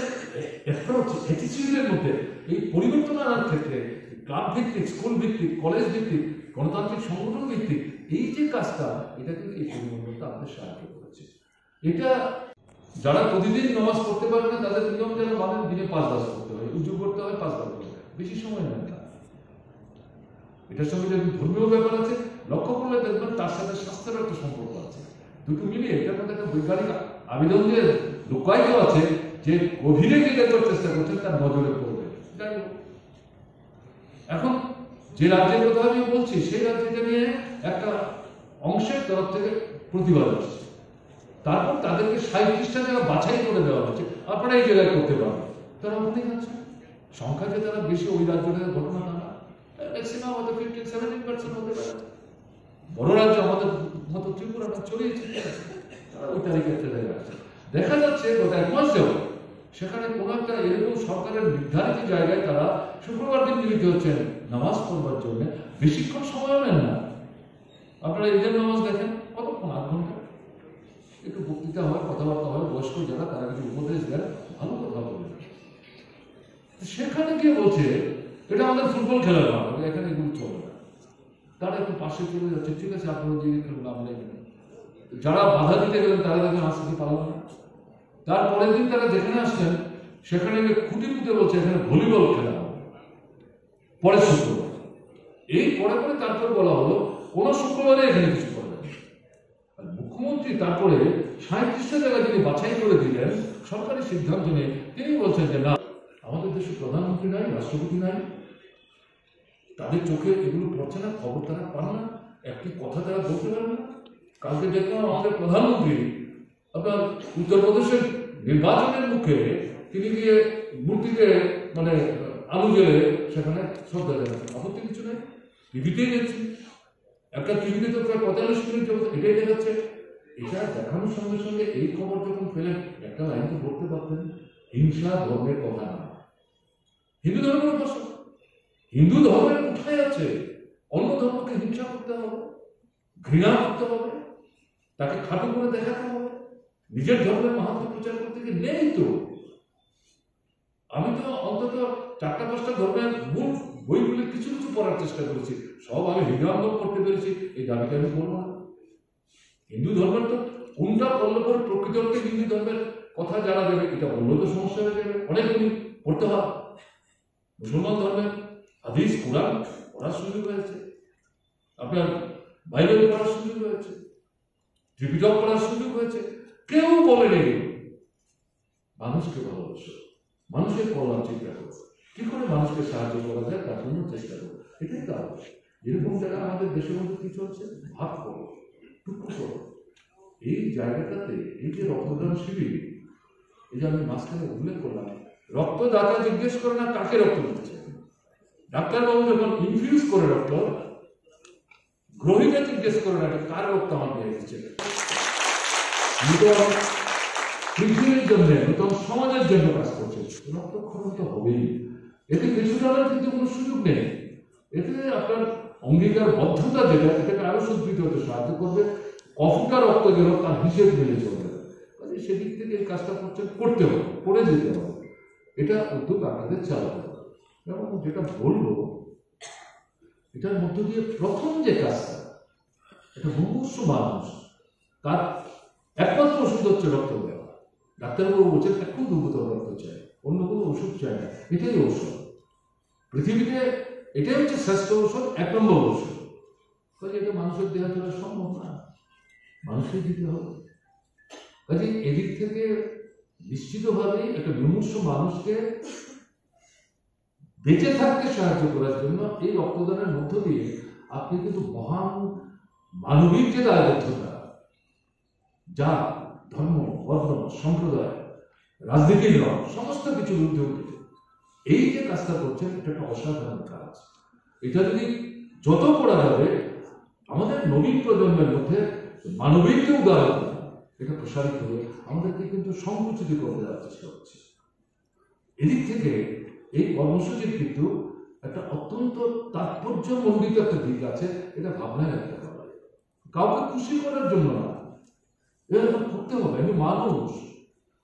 অ্যাপ্রোচ, অ্যাটিটিউডের মধ্যে এই পরিবর্তন আনার ক্ষেত্রে ক্লাব ভিত্তিক, স্কুল ভিত্তিক, কলেজ ভিত্তিক, গণতান্ত্রিক সংগঠন ভিত্তিক এই যে কাজটা, এটা কিন্তু এই পরিবর্তনটা আমাদের সাহায্য করেছে। এটা যারা প্রতিদিন নামাজ পড়তে পারে না, তাদের নিয়ম যেন মানেন দিনে পাঁচ বার পড়তে হয়, উজু করতে হয় পাঁচ বার করে, বেশি সময় নেন না। এটার সঙ্গে যদি ধর্মীয় ব্যাপার আছে, লক্ষ্য করলে দেখবেন তার সাথে স্বাস্থ্যের একটা সম্পর্ক আছে। দুটো মিলিয়ে এটার মধ্যে একটা বৈজ্ঞানিক আবেদন যে লুকায়িত আছে, যে গভীরে গিয়ে দেখবার চেষ্টা করছেন, তার নজরে পড়বে। যাই হোক, এখন যে রাজ্যের কথা আমি বলছি, সেই রাজ্যে এটা নিয়ে একটা অংশের তরফ থেকে প্রতিবাদ আসছে। তারপর তাদেরকে সাঁইত্রিশটা জায়গা বাছাই করে দেওয়া হয়েছে, "আপনারা এই জায়গায় করতে পারবেন।" তারা ওখানেই যাচ্ছে। সংখ্যা যে তারা বেশি, ওই রাজ্যটাতে ঘটনা না, ম্যাক্সিমাম হয়তো ফিফটিন সেভেন্টিন পার্সেন্ট হতে পারে। বড় রাজ্য আমাদের মতো ত্রিপুরা না, ছড়িয়ে ছিটিয়ে আছে। তারা ওই তালিকায় চলে যাচ্ছে। দেখা যাচ্ছে গত এক মাস যাবত সেখানে কোনো একটা এরকম সরকারের নির্ধারিত জায়গায় তারা শুক্রবার দিন মিলিত হচ্ছেন নামাজ পড়বার জন্য। বেশিক্ষণ সময়ও নেন না। আপনারা ঈদের নামাজ দেখেন, কতক্ষণ? আধ ঘন্টা। একটু বক্তৃতা হয়, কথাবার্তা হয়, বয়স্ক যারা, তারা কিছু উপদেশ দেন, ভালো কথা বলেন। তো সেখানে গিয়ে বলছে, "এটা আমাদের ফুটবল খেলার মাঠ, এখানে এগুলো চলে না।" তারা একটু পাশে চলে যাচ্ছে, "ঠিক আছে, আপনারা দিয়ে খেলুন, আমরা এখানে।" যারা বাধা দিতে গেলেন, তারা দেখেন আজ থেকে পারল না। তার পরের দিন তারা যেখানে আসলেন, সেখানে গিয়ে খুঁটি পুঁতে বলছে, "এখানে ভলিবল খেলা হবে।" পরের শুক্রবার। এই পরে পরে তারপর বলা হলো, "কোনো শুক্রবারে এখানে কিছু করবেন না।" আর মুখ্যমন্ত্রী তারপরে সাঁইত্রিশটা জায়গা তিনি বাছাই করে দিলেন সরকারি সিদ্ধান্ত নিয়ে। তিনি বলছেন যে, "না, আমাদের দেশে প্রধানমন্ত্রী নাই, রাষ্ট্রপতি নাই, তাদের চোখে এগুলো পড়ছে না, খবর তারা পান না, একটি কথা তারা বলতে পারেন না।" কালকে দেখলাম আমাদের প্রধানমন্ত্রী আপনার উত্তরপ্রদেশের নির্বাচনের মুখে তিনি গিয়ে মূর্তিতে, মানে, আলু জ্বেলে সেখানে শ্রদ্ধা জানাচ্ছেন। আপত্তি কিছু নেই, টিভিতেই দেখছি। একটা টিভিতে তো প্রায় পঁয়তাল্লিশ মিনিট যাবত এটাই দেখাচ্ছে। এটা দেখানোর সঙ্গে সঙ্গে এই খবর যখন পেলেন, একটা লাইন তো পড়তে পারতেন, "হিংসা ধর্মের কথা না।" হিন্দু ধর্মের উপাসক, হিন্দু ধর্মের কোথায় আছে অন্য ধর্মকে হিংসা করতে হবে, ঘৃণা করতে হবে, তাকে খাটো করে দেখাতে হবে? নিজের ধর্মের মাহাত্ম্য প্রচার করতে গিয়ে নেই তো। আমি তো অন্তত চারটা পাঁচটা ধর্মের মূল বইগুলি কিছু কিছু পড়ার চেষ্টা করেছি, সব আমি হৃদয়ঙ্গম করতে পেরেছি, এই দাবিটা আমি করবো না। হিন্দু ধর্মের তো কোনটা পড়লে পরে প্রকৃত অর্থে হিন্দু ধর্মের কথা জানা যাবে, এটা বললেও তো সমস্যা হয়ে যাবে। অনেক দিন পড়তে হয়। মুসলমান ধর্মের হাদিস, কোরআন পড়ার সুযোগ হয়েছে, আপনার বাইবেল পড়ার সুযোগ হয়েছে, ত্রিপিটক পড়ার সুযোগ হয়েছে। কেউ বলেনি মানুষকে ভালোবাসো, মানুষের কল্যাণ চিন্তা করো, কি করে মানুষকে সাহায্য করা যায় তার জন্য চেষ্টা করো। এটাই তো আবশ্যক। যেরকম জায়গা আমাদের দেশের মধ্যে কি চলছে, ভাগ করো, টুকরো করো। এই জায়গাটাতে এই যে রক্তদান শিবির, এই যে আমি মাঝখানে উল্লেখ করলাম, রক্তদাতা জিজ্ঞেস করে না কাকে রক্ত দিচ্ছে। ডাক্তারবাবু যখন ইনফিউজ করে রক্ত, গ্রহীতা জিজ্ঞেস করে না, "এটা কার রক্ত আমার দিয়ে দিচ্ছে?" নতুন পৃথিবীর জন্য, নতুন সমাজের জন্য কাজ করছে, রক্তক্ষরণ তো হবেই। এতে পিছু টানার কিন্তু কোনো সুযোগ নেই। এতে আপনার অঙ্গীকারবদ্ধতা যেটা, এটাকে আরো সুদৃঢ় হতে সাহায্য করবে। কতটা রক্ত গেল, তার হিসেব মেনে চলবে। কাজেই সেদিক থেকে এই কাজটা করছেন, করতে হবে, করে যেতে হবে। এটা উদ্যোগ আপনাদের চালাতে হবে। এবং যেটা বলবো, এটার মধ্য দিয়ে প্রথম যে কাজটা, এটা মুমূর্ষু মানুষ, তার একমাত্র ওষুধ হচ্ছে রক্ত দেওয়া। ডাক্তারবাবু বলছেন, এখন দুর্গত রক্ত চাই, অন্য কোনো ওষুধ চাই না, এটাই ঔষধ। পৃথিবীতে এটাই হচ্ছে শ্রেষ্ঠ ঔষধ, এক নম্বর ঔষধ। কাজে এটা মানুষের দেওয়া ছাড়া সম্ভব না, মানুষকে দিতে হবে। কাজে এদিক থেকে নিশ্চিতভাবেই একটা মুমূর্ষু মানুষকে বেঁচে থাকতে সাহায্য করার জন্য এই রক্তদানের মধ্য দিয়ে আপনি কিন্তু মহান মানবিক যে দায়বদ্ধতা, জাত, ধর্ম, বর্ণ, সম্প্রদায়, রাজনীতির রং, সমস্ত কিছুর ঊর্ধ্বে উঠে এই যে কাজটা করছেন, এটা একটা অসাধারণ কাজ। এটা যদি যত করা যাবে, আমাদের নবীন প্রজন্মের মধ্যে মানবিক যে উদারতা, এটা প্রসারিত হয়ে আমাদেরকে কিন্তু সংকুচিত করে দেওয়ার চেষ্টা হচ্ছে। এদিক থেকে এই কর্মসূচির কিন্তু একটা অত্যন্ত তাৎপর্যমণ্ডিত একটা দিক আছে, এটা ভাবনায় রাখতে হবে। কাউকে খুশি করার জন্য না, এরকম করতে হবে। আমি মানুষ,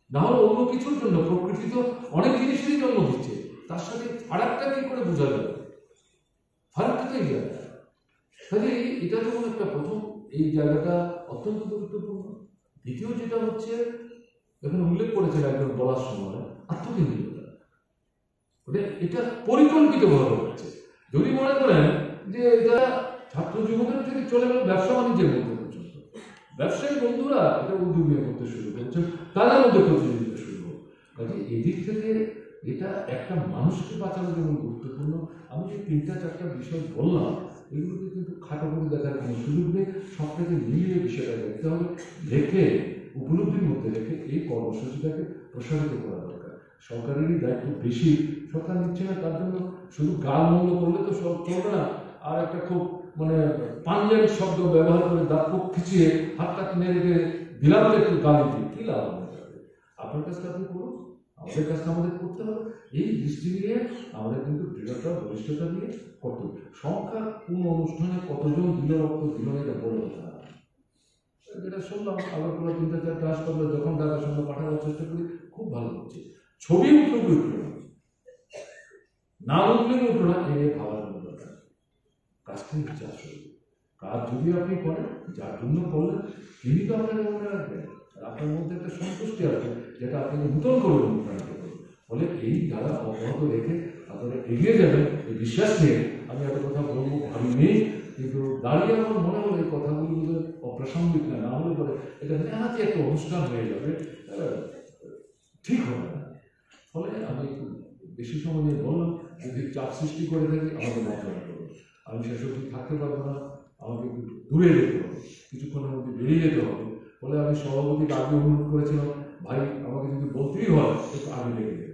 না হলে অন্য কিছুর জন্য। প্রকৃতি তো অনেক জিনিসেরই জন্ম দিচ্ছে, তার সাথে ফারাকটা কি করে বোঝা যাবে? ফারাকটা তো এই জায়গায়। কাজে এই, এটা যেমন একটা প্রথম, এই জায়গাটা অত্যন্ত গুরুত্বপূর্ণ। দ্বিতীয় যেটা হচ্ছে, এখানে উল্লেখ করেছেন একজন বলার সময়, আত্মকেন্দ্রিকতা। মানে এটা পরিকল্পিতভাবে হচ্ছে। যদি মনে করেন যে এটা ছাত্র জীবনের থেকে চলে গেল ব্যবসা বাণিজ্যের মধ্যে পর্যন্ত, ব্যবসায়ী বন্ধুরা এটা উদ্যোগ নিয়ে করতে শুরু করছেন, তাদের মধ্যে প্রতিযোগিতা শুরু হলো। কাজে এদিক থেকে এটা একটা মানুষকে বাঁচানো যেমন গুরুত্বপূর্ণ, আমি যে তিনটা চারটা বিষয় বললাম, এগুলোকে কিন্তু খাটো করে দেখার কোনো সুযোগ নেই। সবটাকে মিলিয়ে বিষয়টা দেখতে হবে, দেখে, উপলব্ধির মধ্যে রেখে এই কর্মসূচিটাকে প্রসারিত করা দরকার। সরকারেরই দায়িত্ব বেশি, সরকার নিচ্ছে না, তার জন্য শুধু গাল মন্দ করলে তো সব চলবে না। আর একটা খুব, মানে, পাঞ্জাবি শব্দ ব্যবহার করে দাঁত মুখ খিচিয়ে হাতটা নেড়ে নেড়ে দিলাম তো একটু গালি দিয়ে, কি লাভ হবে তাতে? আপনার কাজটা আপনি করুন, আমাদের কাজটা আমাদের করতে হবে। এই দৃষ্টি নিয়ে আমাদের কিন্তু দৃঢ়তা, বলিষ্ঠতা নিয়ে করতে হবে। সংখ্যা কোন অনুষ্ঠানে কতজন দিল, রক্ত দিল না, এটা বড় কথা না। যেটা শুনলাম, আগরতলা তিনটা চারটা হাসপাতালে যখন ডাকার সঙ্গে পাঠানোর চেষ্টা করি, খুব ভালো হচ্ছে। ছবি উঠলো কি উঠলো না, নাম উঠলো কি উঠলো না, এ নিয়ে ভাবার কোনো দরকার নেই। কাজটাই হচ্ছে আসল। কাজ যদি আপনি করেন, যার জন্য করলেন, তিনি তো আপনাকে মনে রাখবেন। আর আপনার মধ্যে একটা সন্তুষ্টি আসবে, যেটা আপনাকে নূতন করে অনুপ্রাণিত করবে। ফলে এই ধারা অব্যাহত রেখে আপনারা এগিয়ে যাবেন, এই বিশ্বাস নিয়ে। আমি এত কথা বলবো ভাবিনি, কিন্তু দাঁড়িয়ে আমার মনে হলো এই কথাগুলো বোধহয় অপ্রাসঙ্গিক না, না হলে পরে এটা নেহাতই একটা অনুষ্ঠান হয়ে যাবে, আহ, ঠিক হবে না। ফলে আমি একটু বেশি সময় নিয়ে বললাম, যদি চাপ সৃষ্টি করে থাকি, আমাকে মার্জনা করুন। আমি শেষ অবধি থাকতে পারবো না, আমাকে একটু দূরে যেতে হবে, কিছুক্ষণের মধ্যে বেরিয়ে যেতে হবে। ফলে আমি সভাপতিকে আগে অনুরোধ করেছিলাম, ভাই, আমাকে যদি বলতেই হয়, একটু আগে বেরিয়ে যাবে।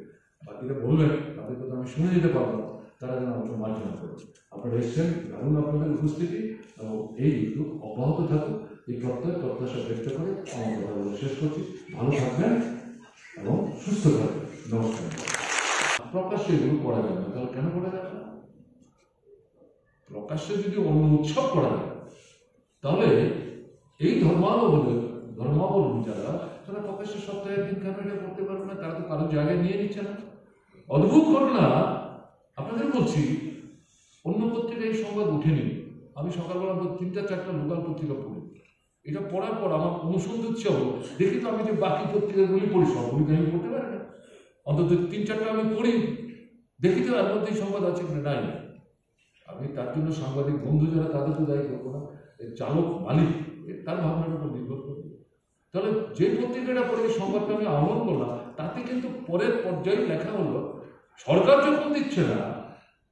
বাকিরা বললেন, তাদের কথা আমি শুনে যেতে পারবো না, তারা যেন আমাকে মার্জনা করে। আপনারা এসছেন, দারুণ আপনাদের উপস্থিতি, এবং এই উদ্যোগ অব্যাহত থাকুক, এই প্রত্যয় প্রত্যাশা ব্যক্ত করে আমার কথাগুলো শেষ করছি। ভালো থাকবেন এবং সুস্থ থাকবেন। নমস্কার। প্রকাশ্যে এগুলো করা যাবে না, তাহলে কেন করা যাবে না? প্রকাশ্যে যদি অন্ন উৎসব করা যায়, তাহলে এই ধর্মাবলম্বী, ধর্মাবলম্বী যারা, তারা প্রকাশ্যে সপ্তাহে একদিন কেন এটা করতে পারবে না? তারা তো কারো জায়গায় নিয়ে নিচ্ছে না। অদ্ভুত ঘটনা, আপনাদের বলছি, অন্য পত্রিকায় এই সংবাদ উঠেনি। আমি সকালবেলা তো তিনটা চারটা লোকাল পত্রিকা পড়ি, এটা পড়ার পর আমার অনুসন্ধিৎসা হলো, দেখি তো আমি যে বাকি পত্রিকাগুলি পড়ি, সবগুলি তো আমি পড়তে পারি না, অন্তত তিন চারটা আমি পড়ি, দেখি তো এর মধ্যে এই সংবাদ আছে কিনা, নাই। আমি তার জন্য সাংবাদিক বন্ধু যারা, তাদের তো দায়ী করবো না। এর চালক, মালিক, এ তার ভাবনার উপর নির্ভর করবে। তাহলে যে পত্রিকাটা পড়ে এই সংবাদটা আমি আহ্বান করলাম, তাতে কিন্তু পরের পর্যায়ে লেখা হলো, সরকার যখন দিচ্ছে না,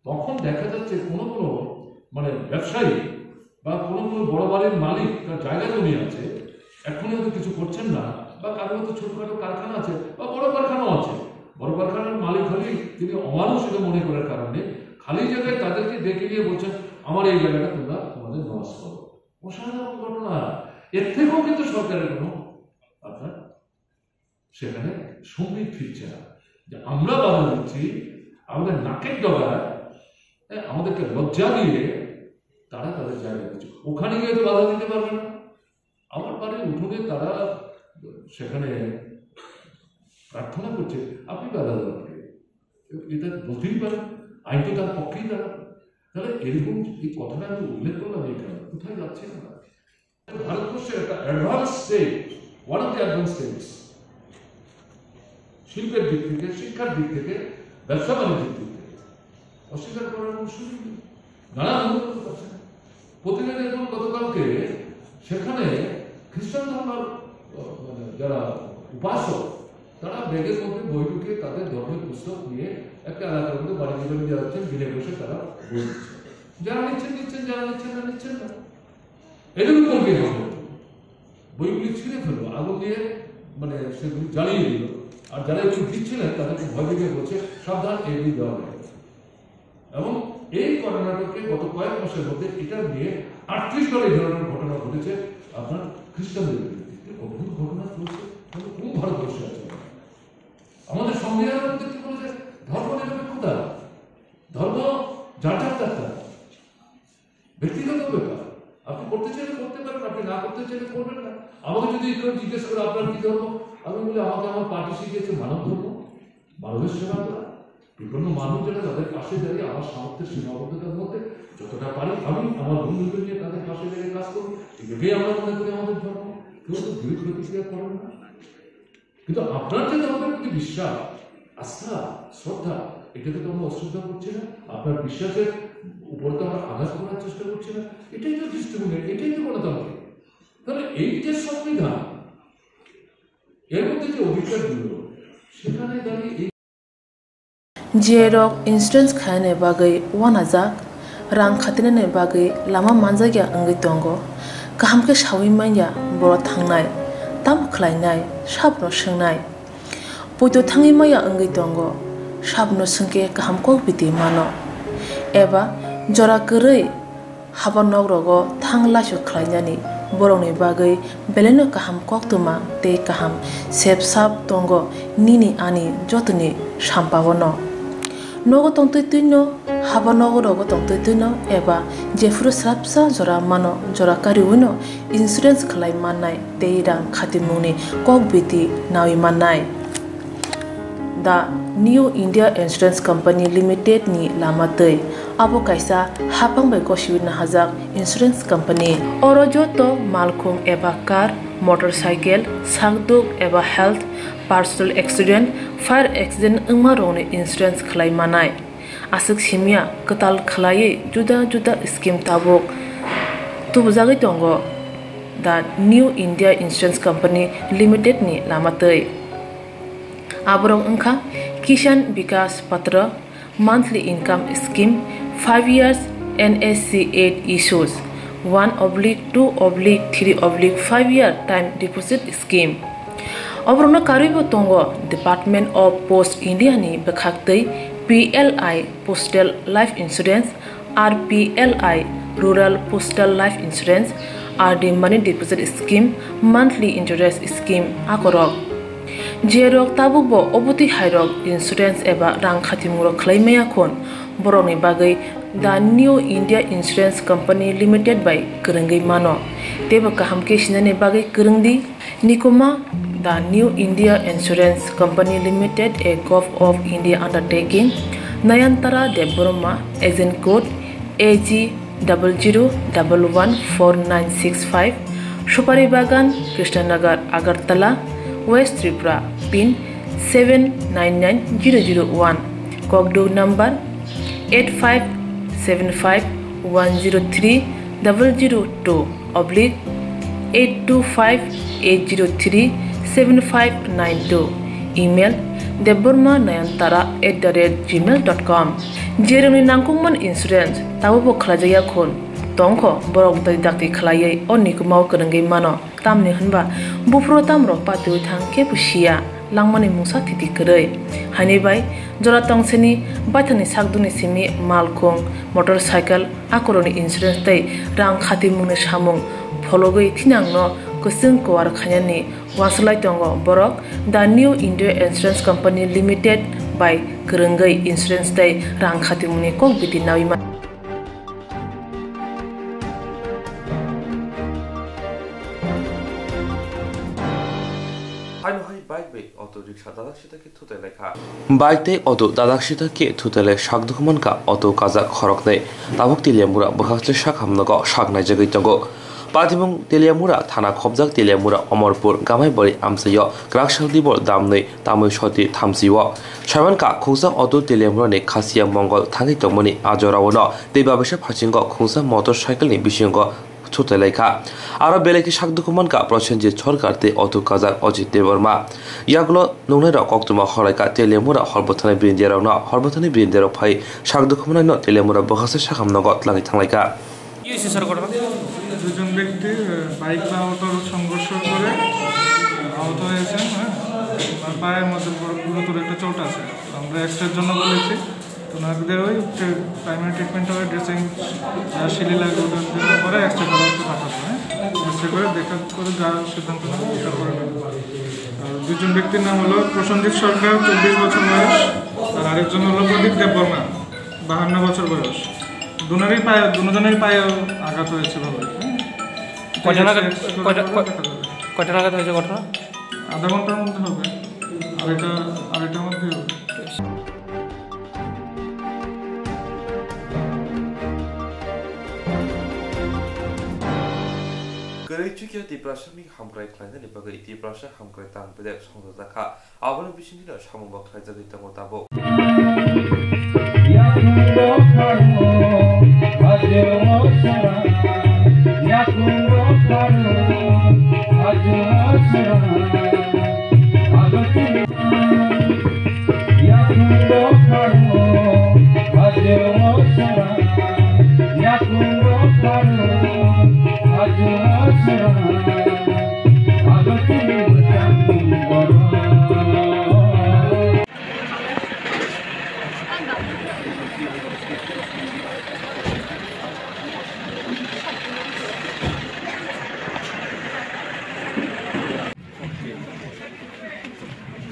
তখন দেখা যাচ্ছে কোনো কোনো, মানে, ব্যবসায়ী বা কোনো কোনো বড় বাড়ির মালিক, তার জায়গা জমি আছে, এখনই হয়তো কিছু করছেন না, বা কারো হয়তো ছোটখাটো কারখানা আছে বা বড় কারখানাও আছে, বড় কারখানার মালিক হলেই তিনি অমানুষ এটা মনে করার কারণে খালি জায়গায় তাদেরকে ডেকে নিয়ে বলছেন, "আমার এই জায়গাটা তোমরা তোমাদের নমাজ করো।" অসাধারণ ঘটনা। এর থেকেও কিন্তু সরকারের কোনো আপনার সেখানে সম্বিত ফিরছে না। যে আমরা বাধা দিচ্ছি, আমাদের নাকের ডগায়, হ্যাঁ, আমাদেরকে লজ্জা দিয়ে তারা তাদের জায়গা দিচ্ছে। ওখানে গিয়ে তো বাধা দিতে পারবে না। আমার বাড়ির উঠোনে তারা সেখানে প্রার্থনা করছে, আপনি বাধা দেন আমাকে। এটা বলতেই পারেন, আইন তো তার পক্ষেই দাঁড়াবে। তাহলে এরকম এই কথাটা আমি উল্লেখ করলাম এই কারণে, কোথায় যাচ্ছি আমরা? ভারতবর্ষের একটা advance state, one of the advance states, শিল্পের দিক থেকে, শিক্ষার দিক থেকে, ব্যবসা বাণিজ্যের দিক থেকে। অস্বীকার করার কোনো সুযোগ নেই। নানা ধরনের কথা আছে। প্রতিবেদন গতকালকে সেখানে খ্রিস্টান ধর্মের, আহ, মানে যারা উপাসক, তারা ব্যাগের মধ্যে বই ঢুকিয়ে তাদের ধর্মের পুস্তক নিয়ে একটা এলাকার মধ্যে বাড়ি বাড়ি যাচ্ছেন, বিনা পয়সা তারা বই দিচ্ছেন। যারা নিচ্ছেন নিচ্ছেন, যারা নিচ্ছেন না নিচ্ছেন না। এদের উপর গিয়ে হামলা করলো। বইগুলি ছিঁড়ে ফেললো, আগুন দিয়ে মানে সেগুলি জ্বালিয়ে দিল। আর যারা এগুলি দিচ্ছিলেন তাদেরকে ভয় দেখিয়ে বলছে, "সাবধান, এই বই দেওয়া হবে।" এবং এই কর্ণাটকে গত কয়েক মাসের মধ্যে এটা নিয়ে আটত্রিশ বার এই ধরনের ঘটনা ঘটেছে আপনার খ্রিস্টানদের বিরুদ্ধে। এটা অদ্ভুত ঘটনা চলছে, তাহলে কোন ভারতবর্ষে আছে আমরা? আমাদের সংবিধানের মধ্যে কি বলেছে? ধর্ম নিরপেক্ষতা, ধর্ম যার যার যার যার। ব্যক্তিগত ব্যাপার, আপনি করতে চাইলে করতে পারেন, আপনি না করতে চাইলে করবেন না। আমাকে যদি কেউ জিজ্ঞেস করে, "আপনার কি ধর্ম?" আমি বলি, "আমাকে আমার পার্টি শিখিয়েছে মানব ধর্ম, মানবের সেবা করা।" বিপন্ন মানুষ যারা, তাদের পাশে দাঁড়িয়ে আমার সামর্থ্যের সীমাবদ্ধতার মধ্যে যতটা পারি আমি আমার বন্ধুদের নিয়ে তাদের পাশে দাঁড়িয়ে কাজ করবো। এটাকেই আমরা মনে করি আমাদের ধর্ম। কেউ তো বিরূপ প্রতিক্রিয়া করেন না। কিন্তু আপনার যে ধর্মের প্রতি বিশ্বাস, আস্থা, শ্রদ্ধা, এটাকে তো আমরা অশ্রদ্ধা করছি না, আপনার বিশ্বাসের উপরে তো আমরা আঘাত করার চেষ্টা করছি না। এটাই তো দৃষ্টিভঙ্গি, এটাই তো গণতন্ত্র। তাহলে এই যে সংবিধান, এর মধ্যে যে অধিকারগুলো, সেখানে দাঁড়িয়ে এই Je rok insurance khainani bagwi uanajak, rang khatinani bagwi lama manjakya wngwi tongo. Kaham khe saui manya borok thangnai, tamo khlainai, sabono swngnai. Poito thangwi maya wngwi tongo, sabono swngkhe kaham kok biti mano. Eba jora kwrwi haba nok rogo thang laisu khlainani borokni bagwi belaino kaham koktwma tei kaham sep sap tongo nini ani jotoni sampaono. Nogo tongtwi twino, haba nogo rogo tongtwi twino eba jephuru swrapsa jora mano, jora kariwino insurance khlai mannai tei rang khatimungni kok biti naui mannai. The New India Insurance Company Limited ni lama twi. Abo kaisa hapang bai gosiwi nahajak insurance company. Oro joto malkhung eba car, motorcycle, sakduk eba health, personal accident, fire accident wngma rokni insurance khlai manai. Aswk simya kwtal khwlaiwi juda juda scheme tabuk tubujagwi tongo the New India Insurance Company Limited ni lama twi. Aborok wngkha Kisan Vikas Patra, monthly income scheme, five years N S C eight issues, one oblique two oblique three oblique five year time deposit scheme. Oborokno karwibo tongo Department of Post India ni bwkhaktwi P L I Postal Life Insurance, R P L I Rural Postal Life Insurance, R D Money Deposit Scheme, Monthly Interest Scheme akorok. Jerok tabukbo obotwi hairok insurance eba rang khatimung rok khlai maya khun, borokni bagwi The New India Insurance Company Limited bai kwrwngwi mano. Teibo kaham khe sinani bagwi kwrwng di. Nikuma, The New India Insurance Company Limited, a Govt of India undertaking, Nayantara Debbarma, agent code A G double zero double one four nine six five, Supari Bagan, Krishnanagar, Agartala, West Tripura, pin seven nine nine zero zero one, Kokduk number eight five seven five one zero three double zero two oblique eight two five eight zero three seven five nine two, email debbarma nayantara at the rate gmail dot com. Jerokni nangkukmani insurance tabukbo khlaijakya khun tongkho, borok dakti dakti khlaiwi o nikumao kwrwngwi mano. Tamni hwnba buphuru tamrok patiui thang kebo siya, langmani mungsa thiti kwrwi. Haini bai jora tongsini baithangni sakdukni simi malkhung, motorcycle, akorokni insurance tei rang khatimungni samung phologwi thinangno kwchwng kuar khainani uansuk lai tongo borok The New India Insurance Company Limited bai kwrwngwi insurance tei rang khatimungni kok biti naui mano. Bike tei auto dadak sita khe thutelai sak dukhu mankha auto kajak khoroknwi. Tabuk Teliamura bwkhakse sak hamnogo sak naijagwi tongo. Patimung Teliamura thana khopjak Teliamura Omorpur Gamaibari amchaio kwrak sal dibor damnwi tamwi soti thamsio. Saimankha khungsa auto Teliamurani Khasiya Mongol thangwi tongmani a joraono tei babisa phasingo khungsa motor cycle ni bisingo thutelai kha. Aro belai khe sak dukhu mankha Prosenjit Sarkar tei auto kajak Ajit Debbarma. Yagulo nuknairok koktwma horlaikha Teliamura hor bwtharni birindiarokno, hor bwtharni birindiarok phai sak dukhu manwino Teliamura bwkhakse sak hamnogo twlangwi thanglaikha. কি হয়েছে স্যার ঘটনা? দুজন ব্যক্তি, আহ, বাইক বা অটোর সংঘর্ষ করে, আহ, আহত হয়েছেন, হ্যাঁ? ওনার পায়ের মধ্যে বড় গুরুতর একটা চোট আছে। তো আমরা এক্সরের জন্য বলেছি। তো ওনাদের ওই ট্রি-, প্রাইমারি ট্রিটমেন্ট হবে, ড্রেসিং, যা শিলি লাগবে ওটা দেওয়ার পরে এক্সরে করাতে পাঠাবো, হ্যাঁ? এক্সরে করে দেখা করে যা সিদ্ধান্ত নেবে ওটা করে নেবো। আর দুজন ব্যক্তির নাম হলো প্রসেনজিৎ সরকার, চব্বিশ বছর বয়স, আর আরেকজন হলো প্রদীপ দেববর্মা, বাহান্ন বছর বয়স। দুনারই পায়ে, দুজনের পায়ে আঘাত হয়েছে ভালোই, হ্যাঁ? কয়টা নাগাদ, এক্সরে করে কয়টা, দেখা যাবে। কয়টা নাগাদ হয়েছে ঘটনা? আধা ঘন্টার মধ্যে হবে, আড়াইটা, আড়াইটার মধ্যে হবে। Kwrwi chukya Tiprasani hamkrai khlainani bagwi Tiprasa hamkrai tang bedek songjak kha. Aboni bisingtwi no samung bo khlaijagwi tongo tabuk.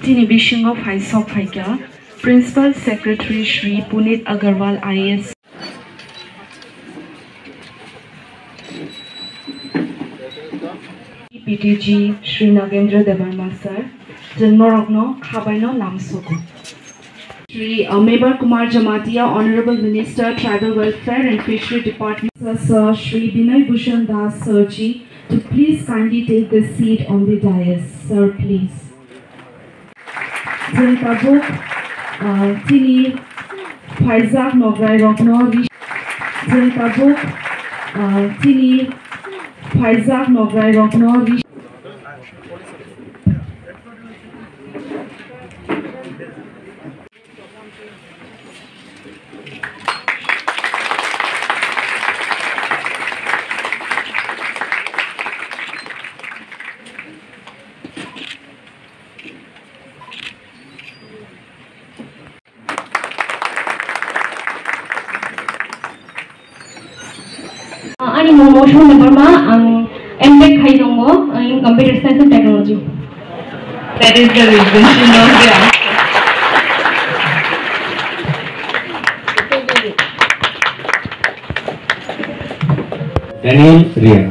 Chini bisingo phai sok phaikha Principal Secretary Shri Puneet Agarwal I A S, P T G Shri Nagendra Debbarma sir, chwng norokno khabaino lamsogo. Shri, uh, Mebar Kumar Jamatia, Honorable Minister, Tribal Welfare and Fishery Department. Sir, Shri Binoy Bhushan Das sir ji, to please kindly take the seat on the dais. Sir, please. Chwng tabuk, ah, chini phaijak nokrai rokno ri-, chwng tabuk, ah, chini phaijak nokrai rokno ri-, Ani mung Mosung Debbarma, ang M Tech khai tongo in Computer Science and Technology. That is the reason she knows the answer. Daniel Riang.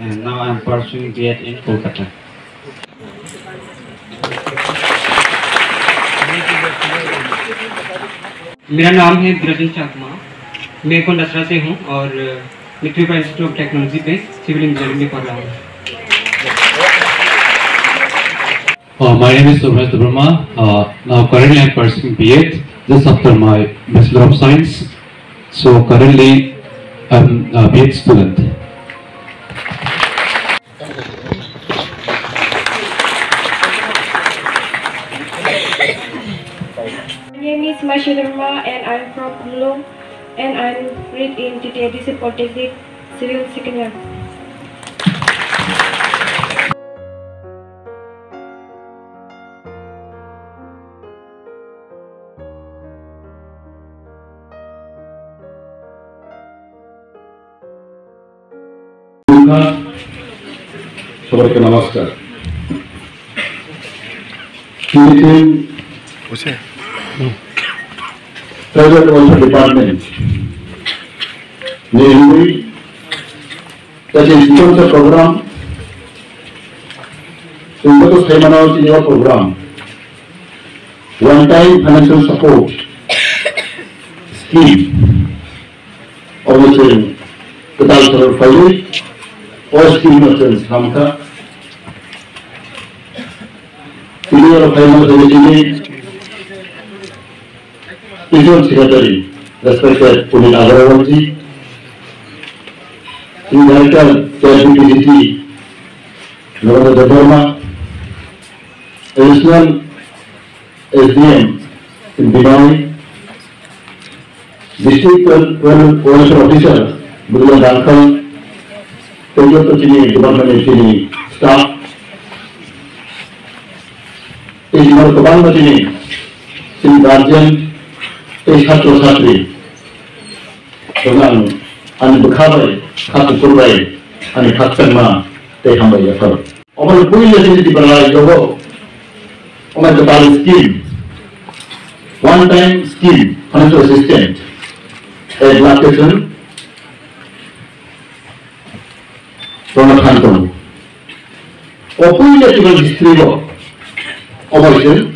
And now I am pursuing B Ed in Kolkata. मेरा नाम है बिराजन चाकमा। मैं कोंडासरा से हूँ और, अ, मैं त्रिपुरा इंस्टीट्यूट ऑफ टेक्नोलॉजी पे सिविल इंजीनियरिंग में पढ़ रहा हूँ। Uh, my name is Suraj Debbarma. Uh, now currently I'm pursuing B Ed just after my Bachelor of Science. So currently I'm a B Ed student. My name is Mashi Debbarma and I'm from Umlong and I'm read in T T A D C Polytechnic, civil second year. সবাইকে নমস্কার। Philippine Tribal Welfare Department ni wngwi That is, chwng khe program, chwng joto sai mano chini o program, one time financial support scheme, obo chwng kwtal sorok phaiwi o scheme no chwng slam kha. Chini oro phai mano chini Regional Secretary, respected Punit Agarwal ji, Director, K R P P G T, Narendra Debbarma, Additional S D M in Binoy, District Wel-, Wel-, Welfare Officer, Budula Dangkal, tei joto chini department ni chini staff, tei jemon kwbangma chini, chini guardian, tei chhatro chhatri, joto ang ani bwkha bai, kha kuphur bai, ani khakchangma tei hambai yapharo. Omo ni puila chini Tripura rajyo o, omo ni kwtal scheme, one time scheme, financial assistance, ek lakh khe chwng rwna thang tongo. O puila Tripura history o, omo chwng,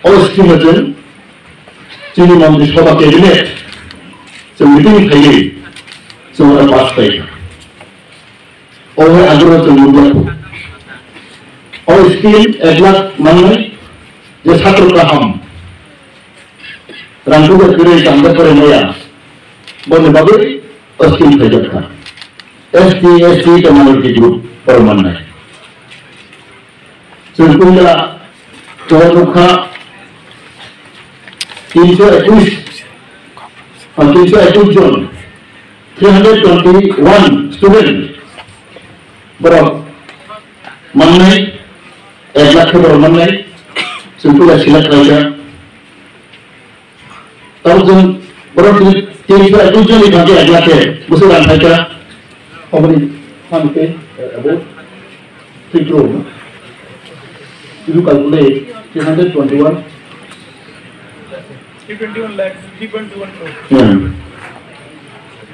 o scheme o chwng, chini Montri Sabha cabinet, chwng meeting khaiwi, chwng oro pass khlai kha. O hai agro chwng nukya kho. O scheme ek lakh manwi je chhatro kaham rang puja kwrwi tangda kwrwi maya, boni bagwi o scheme khaijak kha. S T, S C tei minority group borok mannai. Chwng puila chwng nukha tinso ekush, ah, tinso ekush jon, three hundred twenty-one student borok mannai, ek lakh khe borok mannai, chwng puila select khlaijak. Tabuk chwng borok tini, tini sora ekkush jonni bagwi ek lakh khe bwswk rang khaikha. How many fund pay? Uh, about three crore, no? If you calculate three hundred twenty-one. Three twenty-one lakhs, three point two one crore. Yeah.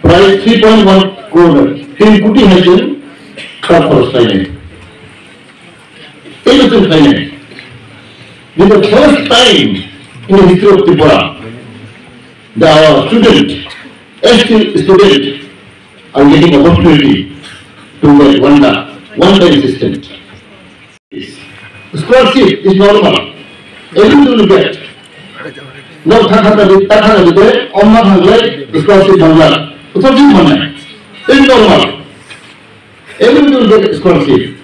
Prai three point one crore, tin koti hai chwng ta khoros khlainai. Tei chwng khlainai. This is the first time in the history of Tripura that our student, S T student, are getting opportunity to get one lakh, one time assistance. Scholarship is normal. Everyone will get. No, thakha thakha thakha thakha, omma thanglai scholarship mangla. Scholarship manai. It's normal. Everyone will get scholarship.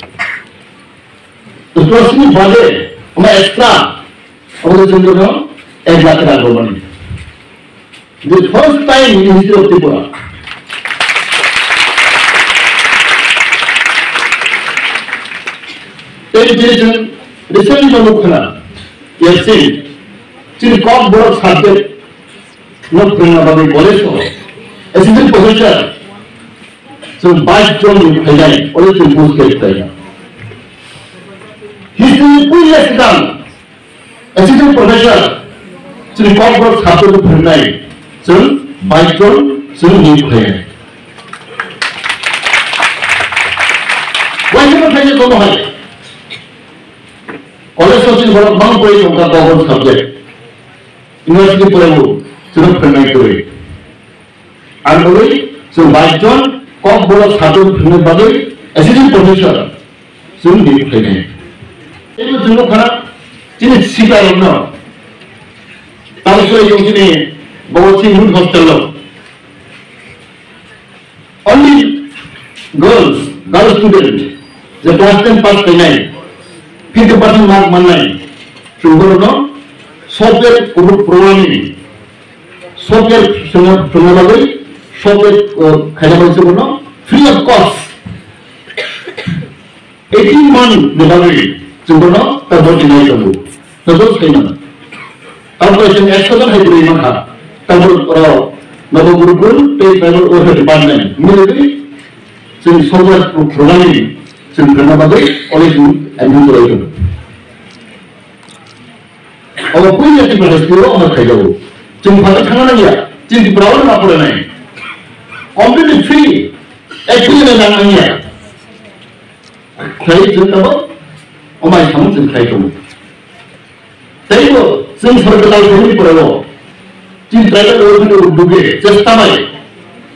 Scholarship ni bade, ama extra, ama jenggono ek lakh taka rwmani. The first time in history of Tripura. Tei tini chwng recently no khna, we have seen, chini Kokborok subject no phwrwngna bagwi college o assistant professor chwng bais jon ni phainai, oro chwng post khe phainai. History puila swkang assistant professor chwng Kokborok subject o phwrwngnai chwng bais jon chwng ni phainai. Waisa phainai kono hai. College o chini borok bang pori tongkha Kokborok subject. University poraibo chwng phwrwngnai kwrwi. Ang bagwi chwng bais jon Kokborok subject phwrwngna bagwi assistant professor chwng di phainai. Teibo chwng nukha chini sikarokno tamo kwrwi chwng chini Bhagat Singh Youth Hostel o. Only girls, girl student, je class ten pass khainai, fifty percent mark mannai, chwng borokno software pro-, programming, software swnga, swnga bagwi, software, uh, khaina bagwi chwng borokno free of cost. Eighteen month ni bagwi chwng bono tabuk tinai tongo. Tabuk sai mano. Tabuk chwng ekso jon hai kwrwi mankha. Tabuk oro Nobo Gurukul tei tribal welfare department miligwi chwng software programming chwng khaina bagwi already chwng admit kwrwi tongo. Obo puila Tripura state o omo khaijago. Chwng phatha thangna nangya. Chini Tripura o ma pore nai. Completely free. Ek phi na nang ya. Khai jeng tabo, omai samung jeng khai tong. Taibo, jeng sarkar dal khai ni pore lo. Jeng tribal lo khai lo duge, chesta bai.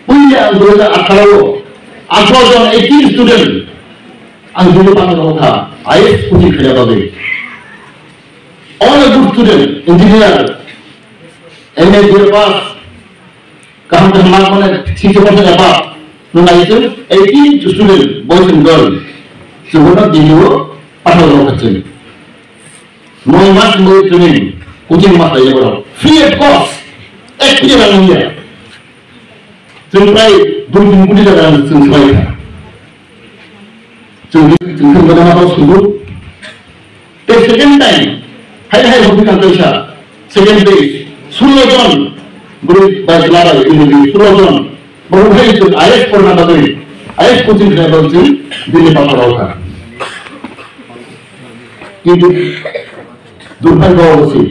Punya dua ribu delapan belas lo, atharo jon eighteen student. Ang jeng patha lo kha, I A S coaching khai ba be. All a good student, engineer, M A B A pass, kaham kaham mark mane sixty percent above. Nung nai chwng eighteen student, boys and girls. Chwng bono Delhi o pathal rok kha chwng. Noi mas ni training, coaching mas lai borok. Free of cost. Ek phi rang ya. Chwng prai dui tin koti taka chwng swbai kha. Chwng, chwng, chwng gana ma sudu. Tei second time, hai, hai, hobi kan kaisa, second batch, sullo jon, bwrwi bai chwla bai, bini bini sullo jon, bo hai chwng I A S porna bagwi, I A S coaching khlai bagwi chwng bini bapha rok kha. Kintu, durhai bawa bwsi.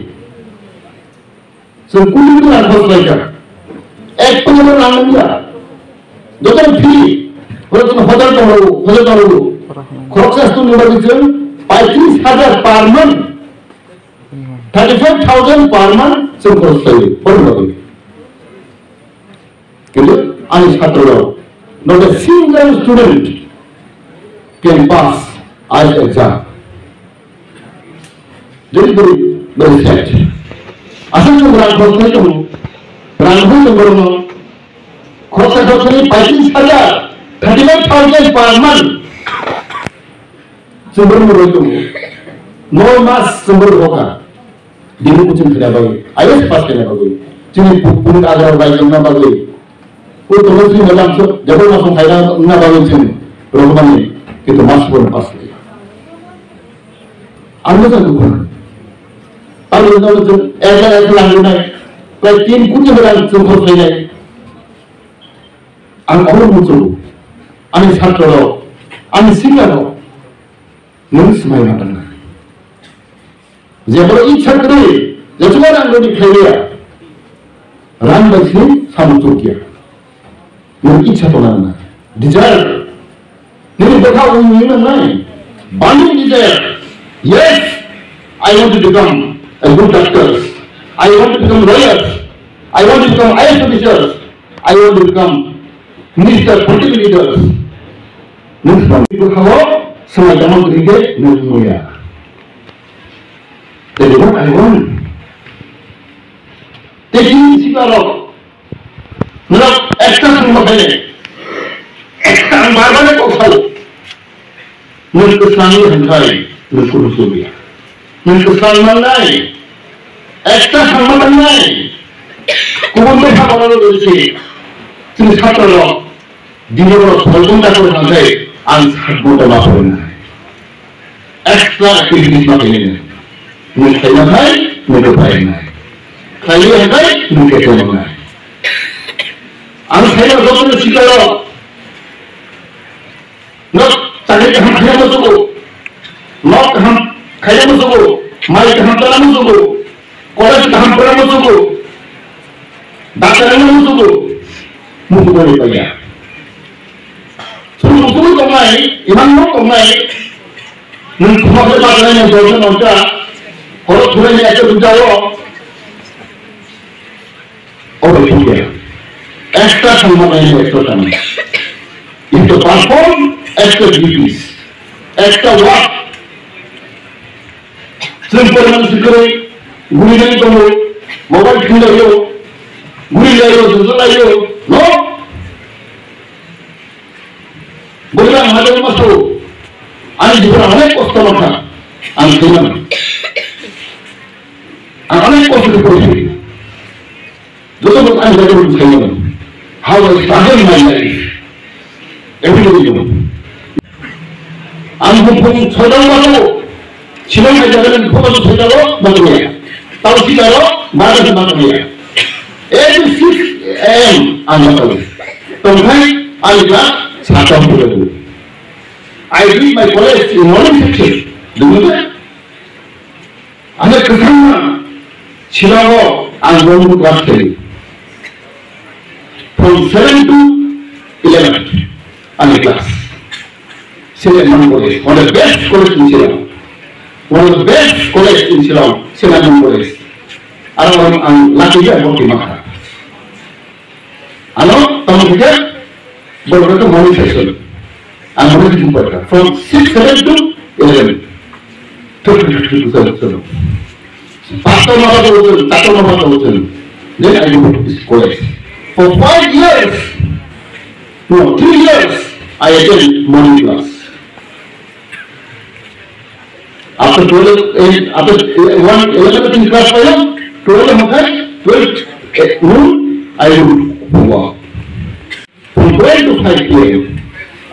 Chwng kunu kunu rang khorch khlai kha. Ek phaino rang nang ya. Joto free. Horo chwng hotel tongo, hotel tongo. Khoroksa student ni bagwi chwng paitris hajar per month. Thirty five thousand per month chwng khorch khlai. Bono bagwi. Kintu ani chhatro rok, not a single student can pass I A S exam. Very, very, very sad. Asal chwng rang khorch khlai tongo, rang hwn tongo borokno, khoroksa khoroksa ni paitris hajar, thirty five thousand per month. Chwng borokno roi tongo. Noi mas chwng borok rokha. Dini coaching khaina bagwi, I A S pass khaina bagwi, chini pu-, punit agra bai wngna bagwi, o tongo chini madam so, jabol masong khaina wngna bagwi chini rokmani, kintu mas bo pass khlai. Ang bo chang dukhu. Ang bo chang dukhu, ek lakh ek lakh langnai, prai tin koti rang chwng khorch khlainai. Ang obo muchungo, ani chhatro rok, ani sikla rok, nwng swmai ma tongna. Jeboro ichha kwrwi, jesuba rang rwdi khlai liya, rang bai se samung chukya. Nwng ichha tongna nang na. Desire. Nini bwkha wngnai nang nai. Burning desire. Yes, I want to become a good doctor. I want to become lawyer. I want to become I A S officer. I want to become minister, political leaders. Nwng swmai bwkha o swmai tongma kwrwi khe nwng wngya. That is what I want. Tei chini sikla rok, norok ekta thangma khainai. Ang bar bar kok sao. Nwng kwchangni hwnkhai nwng kunu chubya. Nwng kwchang mangnai. Ekta thangma tangnai. Kubun bai thangma rok rwdi se. Chini chhatro rok. Dini borok soi ghonta kori thangkhai ang sat ghonta ma phainai. Extra activities ma phainai. Nwng khaina khai nwng khe phainai. Khaili hai khai nwng khe phainai. Ang khaina joto ni sikla rok. Nok chakri kaham khaina musugo. Nok kaham khaina musugo. Mai kaham tana musugo. College kaham pura musugo. Doctor ni musugo. Musugo ni paya. Suru musugo tongnai, imang mo tongnai. Nwng khuma khe ma tongnai nwng dolsa nongsa. Khoro thulai ni ekta duta o. O bai thung ya. Extra thangma nai extra thangma. You have to perform extra duties. Extra work. Chwng pormani sikirwi guri nai tongo, mobile thwnglaio, guri laio, jwjwk laio, no? Bwrwi ang hajak ma sao, ani jibon onek kosto mankha, ang thwimani. Ang onek kosto khe porikha. Joto borok ani bagwi rwng khaimano. How I struggle my life. Everybody know. Ang buphang soita o bago. Shillong hai jaga ni buphang soita o bago ya. Tao sita o bago se bago ya. Every six A M ang bago. Tongthai ang ja sata o bago. I do my college in morning section. Do you know that? Ang kwthangma Shillong o ang long class khaio. From seven to eleven. Ani class. Senior Imam College, one of the best college in Shillong. One of the best college in Shillong, Senior Imam College. Aro ang, ang lucky ya, ang lucky makha. Ano, tamo khe, borok khe morning session. Ang morning session porikha. From six, seven to eleven. Thuk, thuk, thuk, thuk, thuk, thuk, thuk. Pastor mama ko utul, tato mama ko utul. Then I go to this college. For five years, no, three years, I attend morning class. After twelve, eh, after, eh, one, eleven in class five, twelve hokha, twelve, eh, noon, I go to work. From twelve to five P M,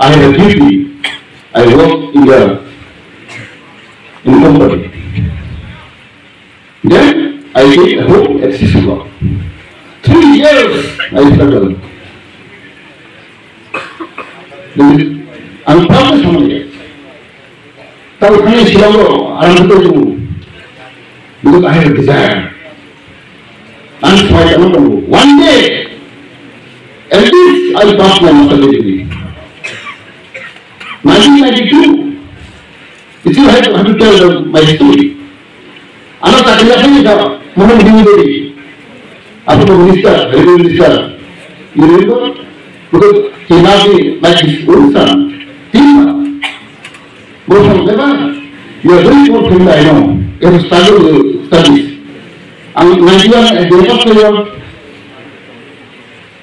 I have a duty. I work in the, in company. Then I came home at six o'clock. Three years I struggled. Then ang practice hamya. Tao kami Shillong ro aram betul tu. Because I have a desire. Ang swai tano tongo. One day, at least I pass my master degree. Nineteen ninety-two, still I have to tell the, my story. Ano chakri na thangwi kha, Mohan Bhumi Devi. Apo minister, railway minister. You remember? Because he now be like his own son. Think about. Go from there. You are very poor family, I know. You have to struggle with your studies. Ang ninety-one, I gave up for you.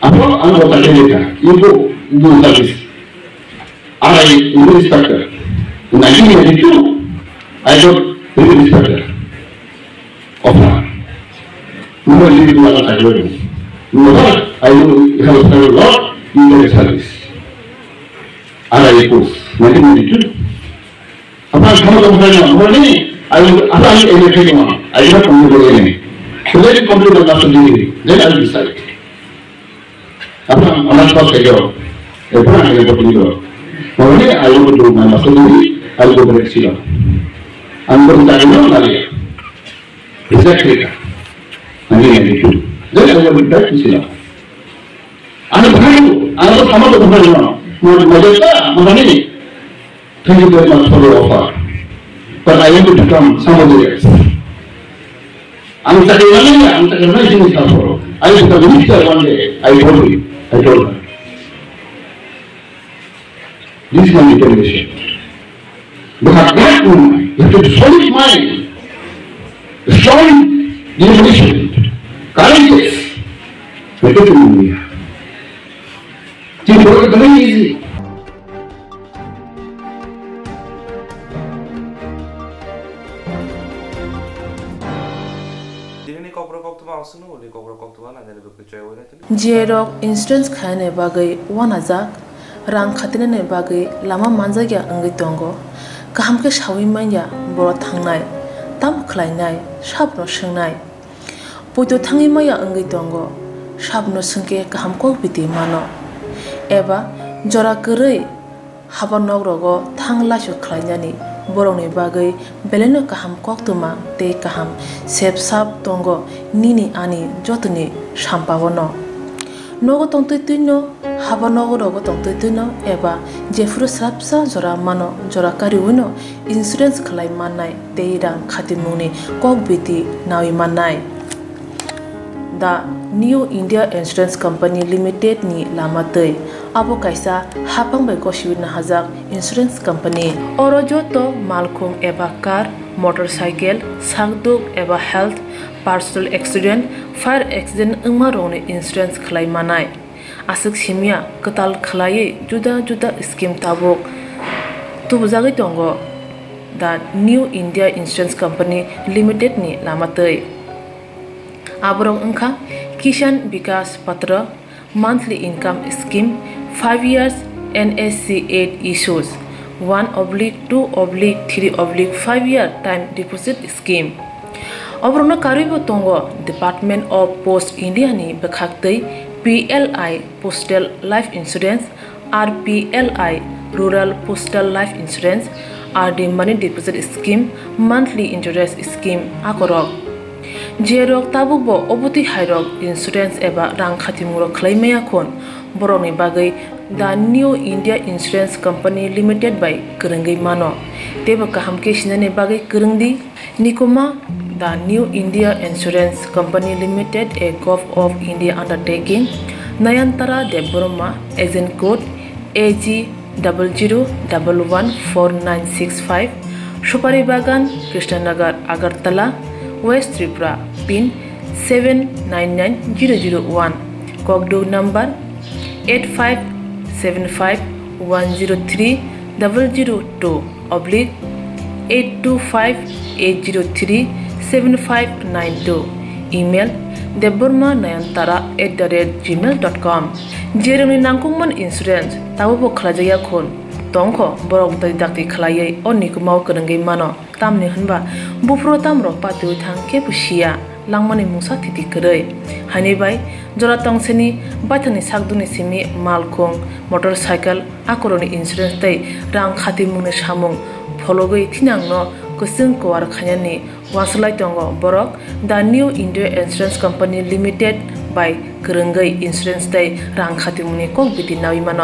Apo ang go chakri na kha. You go do service. I, you inspector. In nineteen ninety-two, I got railway inspector. Offer. No, you do not agree. No, I do have a lot, you get a service. R I post, nineteen ninety-two. After some of the time, I will, after I will, I will not complete again. So let it complete the master degree, then I will decide. After I'm not first year, everyone I will go to Europe. Only I want to do my master degree, I will go back to Shillong. I'm going to Nalia. Exactly. Nineteen ninety-two. Then I went back to Shillong. Ano bhai, ano sama to bhai no. Mo mo jeta, mo ni. Thank you very much for your offer. But I want to become somebody else. Ang chakri na nai, ang chakri na sini sa poro. I become minister one day. I told him. I told her. This is my determination. But at that moment, you have to be solid mind, strong determination, courageous. Betul tu mulia. Jadi, bukan very easy. Tini ni kokborok koktwma aswkno uni kokborok koktwma nangani bagwi chayawino tini. J rok insurance khainani bagwi wanajak, rang khatinani bagwi lama manjakya wngwi tongo. Kaham khe sawi manya borok thangnai, tamo khlainai, sabno swngnai. Poito thangwi maya wngwi tongo, sabno swngkhe kaham kok biti mano. Eba jora kwrwi haba nok rogo thang laisu khlainani borokni bagwi belaino kaham koktwma tei kaham sep sap tongo nini ani jotoni sampao no. Nogo tongtwi twino, haba nogo rogo tongtwi twino eba jephuru srapsa jora mano jora kariwino insurance khlai mannai tei rang khatimungni kok biti nawi mannai. The New India Insurance Company Limited ni lama twi. Abo kaisa haphang bai gosiwi nahajak insurance company. Oro joto malkhung eba car, motorcycle, sakduk eba health, personal accident, fire accident wngma rokni insurance khlai manai. Aswk simya kwtal khlaiwi juda juda scheme tabuk tubujagwi tongo the New India Insurance Company Limited ni lama twi. Aborok wngkha Kisan Vikas Patra, monthly income scheme, five years N S C eight issues, one oblique two oblique three oblique five year time deposit scheme. Oborokno karwibo tongo Department of Post India ni bwkhaktwi P L I Postal Life Insurance, R P L I Rural Postal Life Insurance, R D Money Deposit Scheme, Monthly Interest Scheme akorok. Jerok tabukbo obotwi hairok insurance eba rang khatimungrok khlai maya khun, borokni bagwi The New India Insurance Company Limited bai kwrwngwi mano. Teibo kaham khe sinani bagwi kwrwng di. Nikuma, The New India Insurance Company Limited, a Govt of India undertaking. Nayantara Debbarma, agent code A G double zero double one four nine six five, Supari Bagan, Krishnanagar, Agartala, West Tripura, pin seven nine nine zero zero one, kokduk number eight five seven five one zero three double zero two oblique eight two five eight zero three seven five nine two, email debbarma nayantara at the rate gmail dot com. Jerwngni nangkukmani insurance tabukbo khlaijakya khun tongkho, borok dakti khlaiwi o Nikumao kwrwngwi mano. Tamni hwnba buphuru tamrok patiwi thang kebo siya, langmani mungsa thiti kwrwi. Haini bai jora tongseni baithangni sakduni simi malkhung, motorcycle, akorokni insurance tei rang khatimungni samung phologwi thinangno kwchwng kuar khainani uansuk lai tongo borok The New India Insurance Company Limited bai kwrwngwi insurance tei rang khatimungni kok biti naui mano.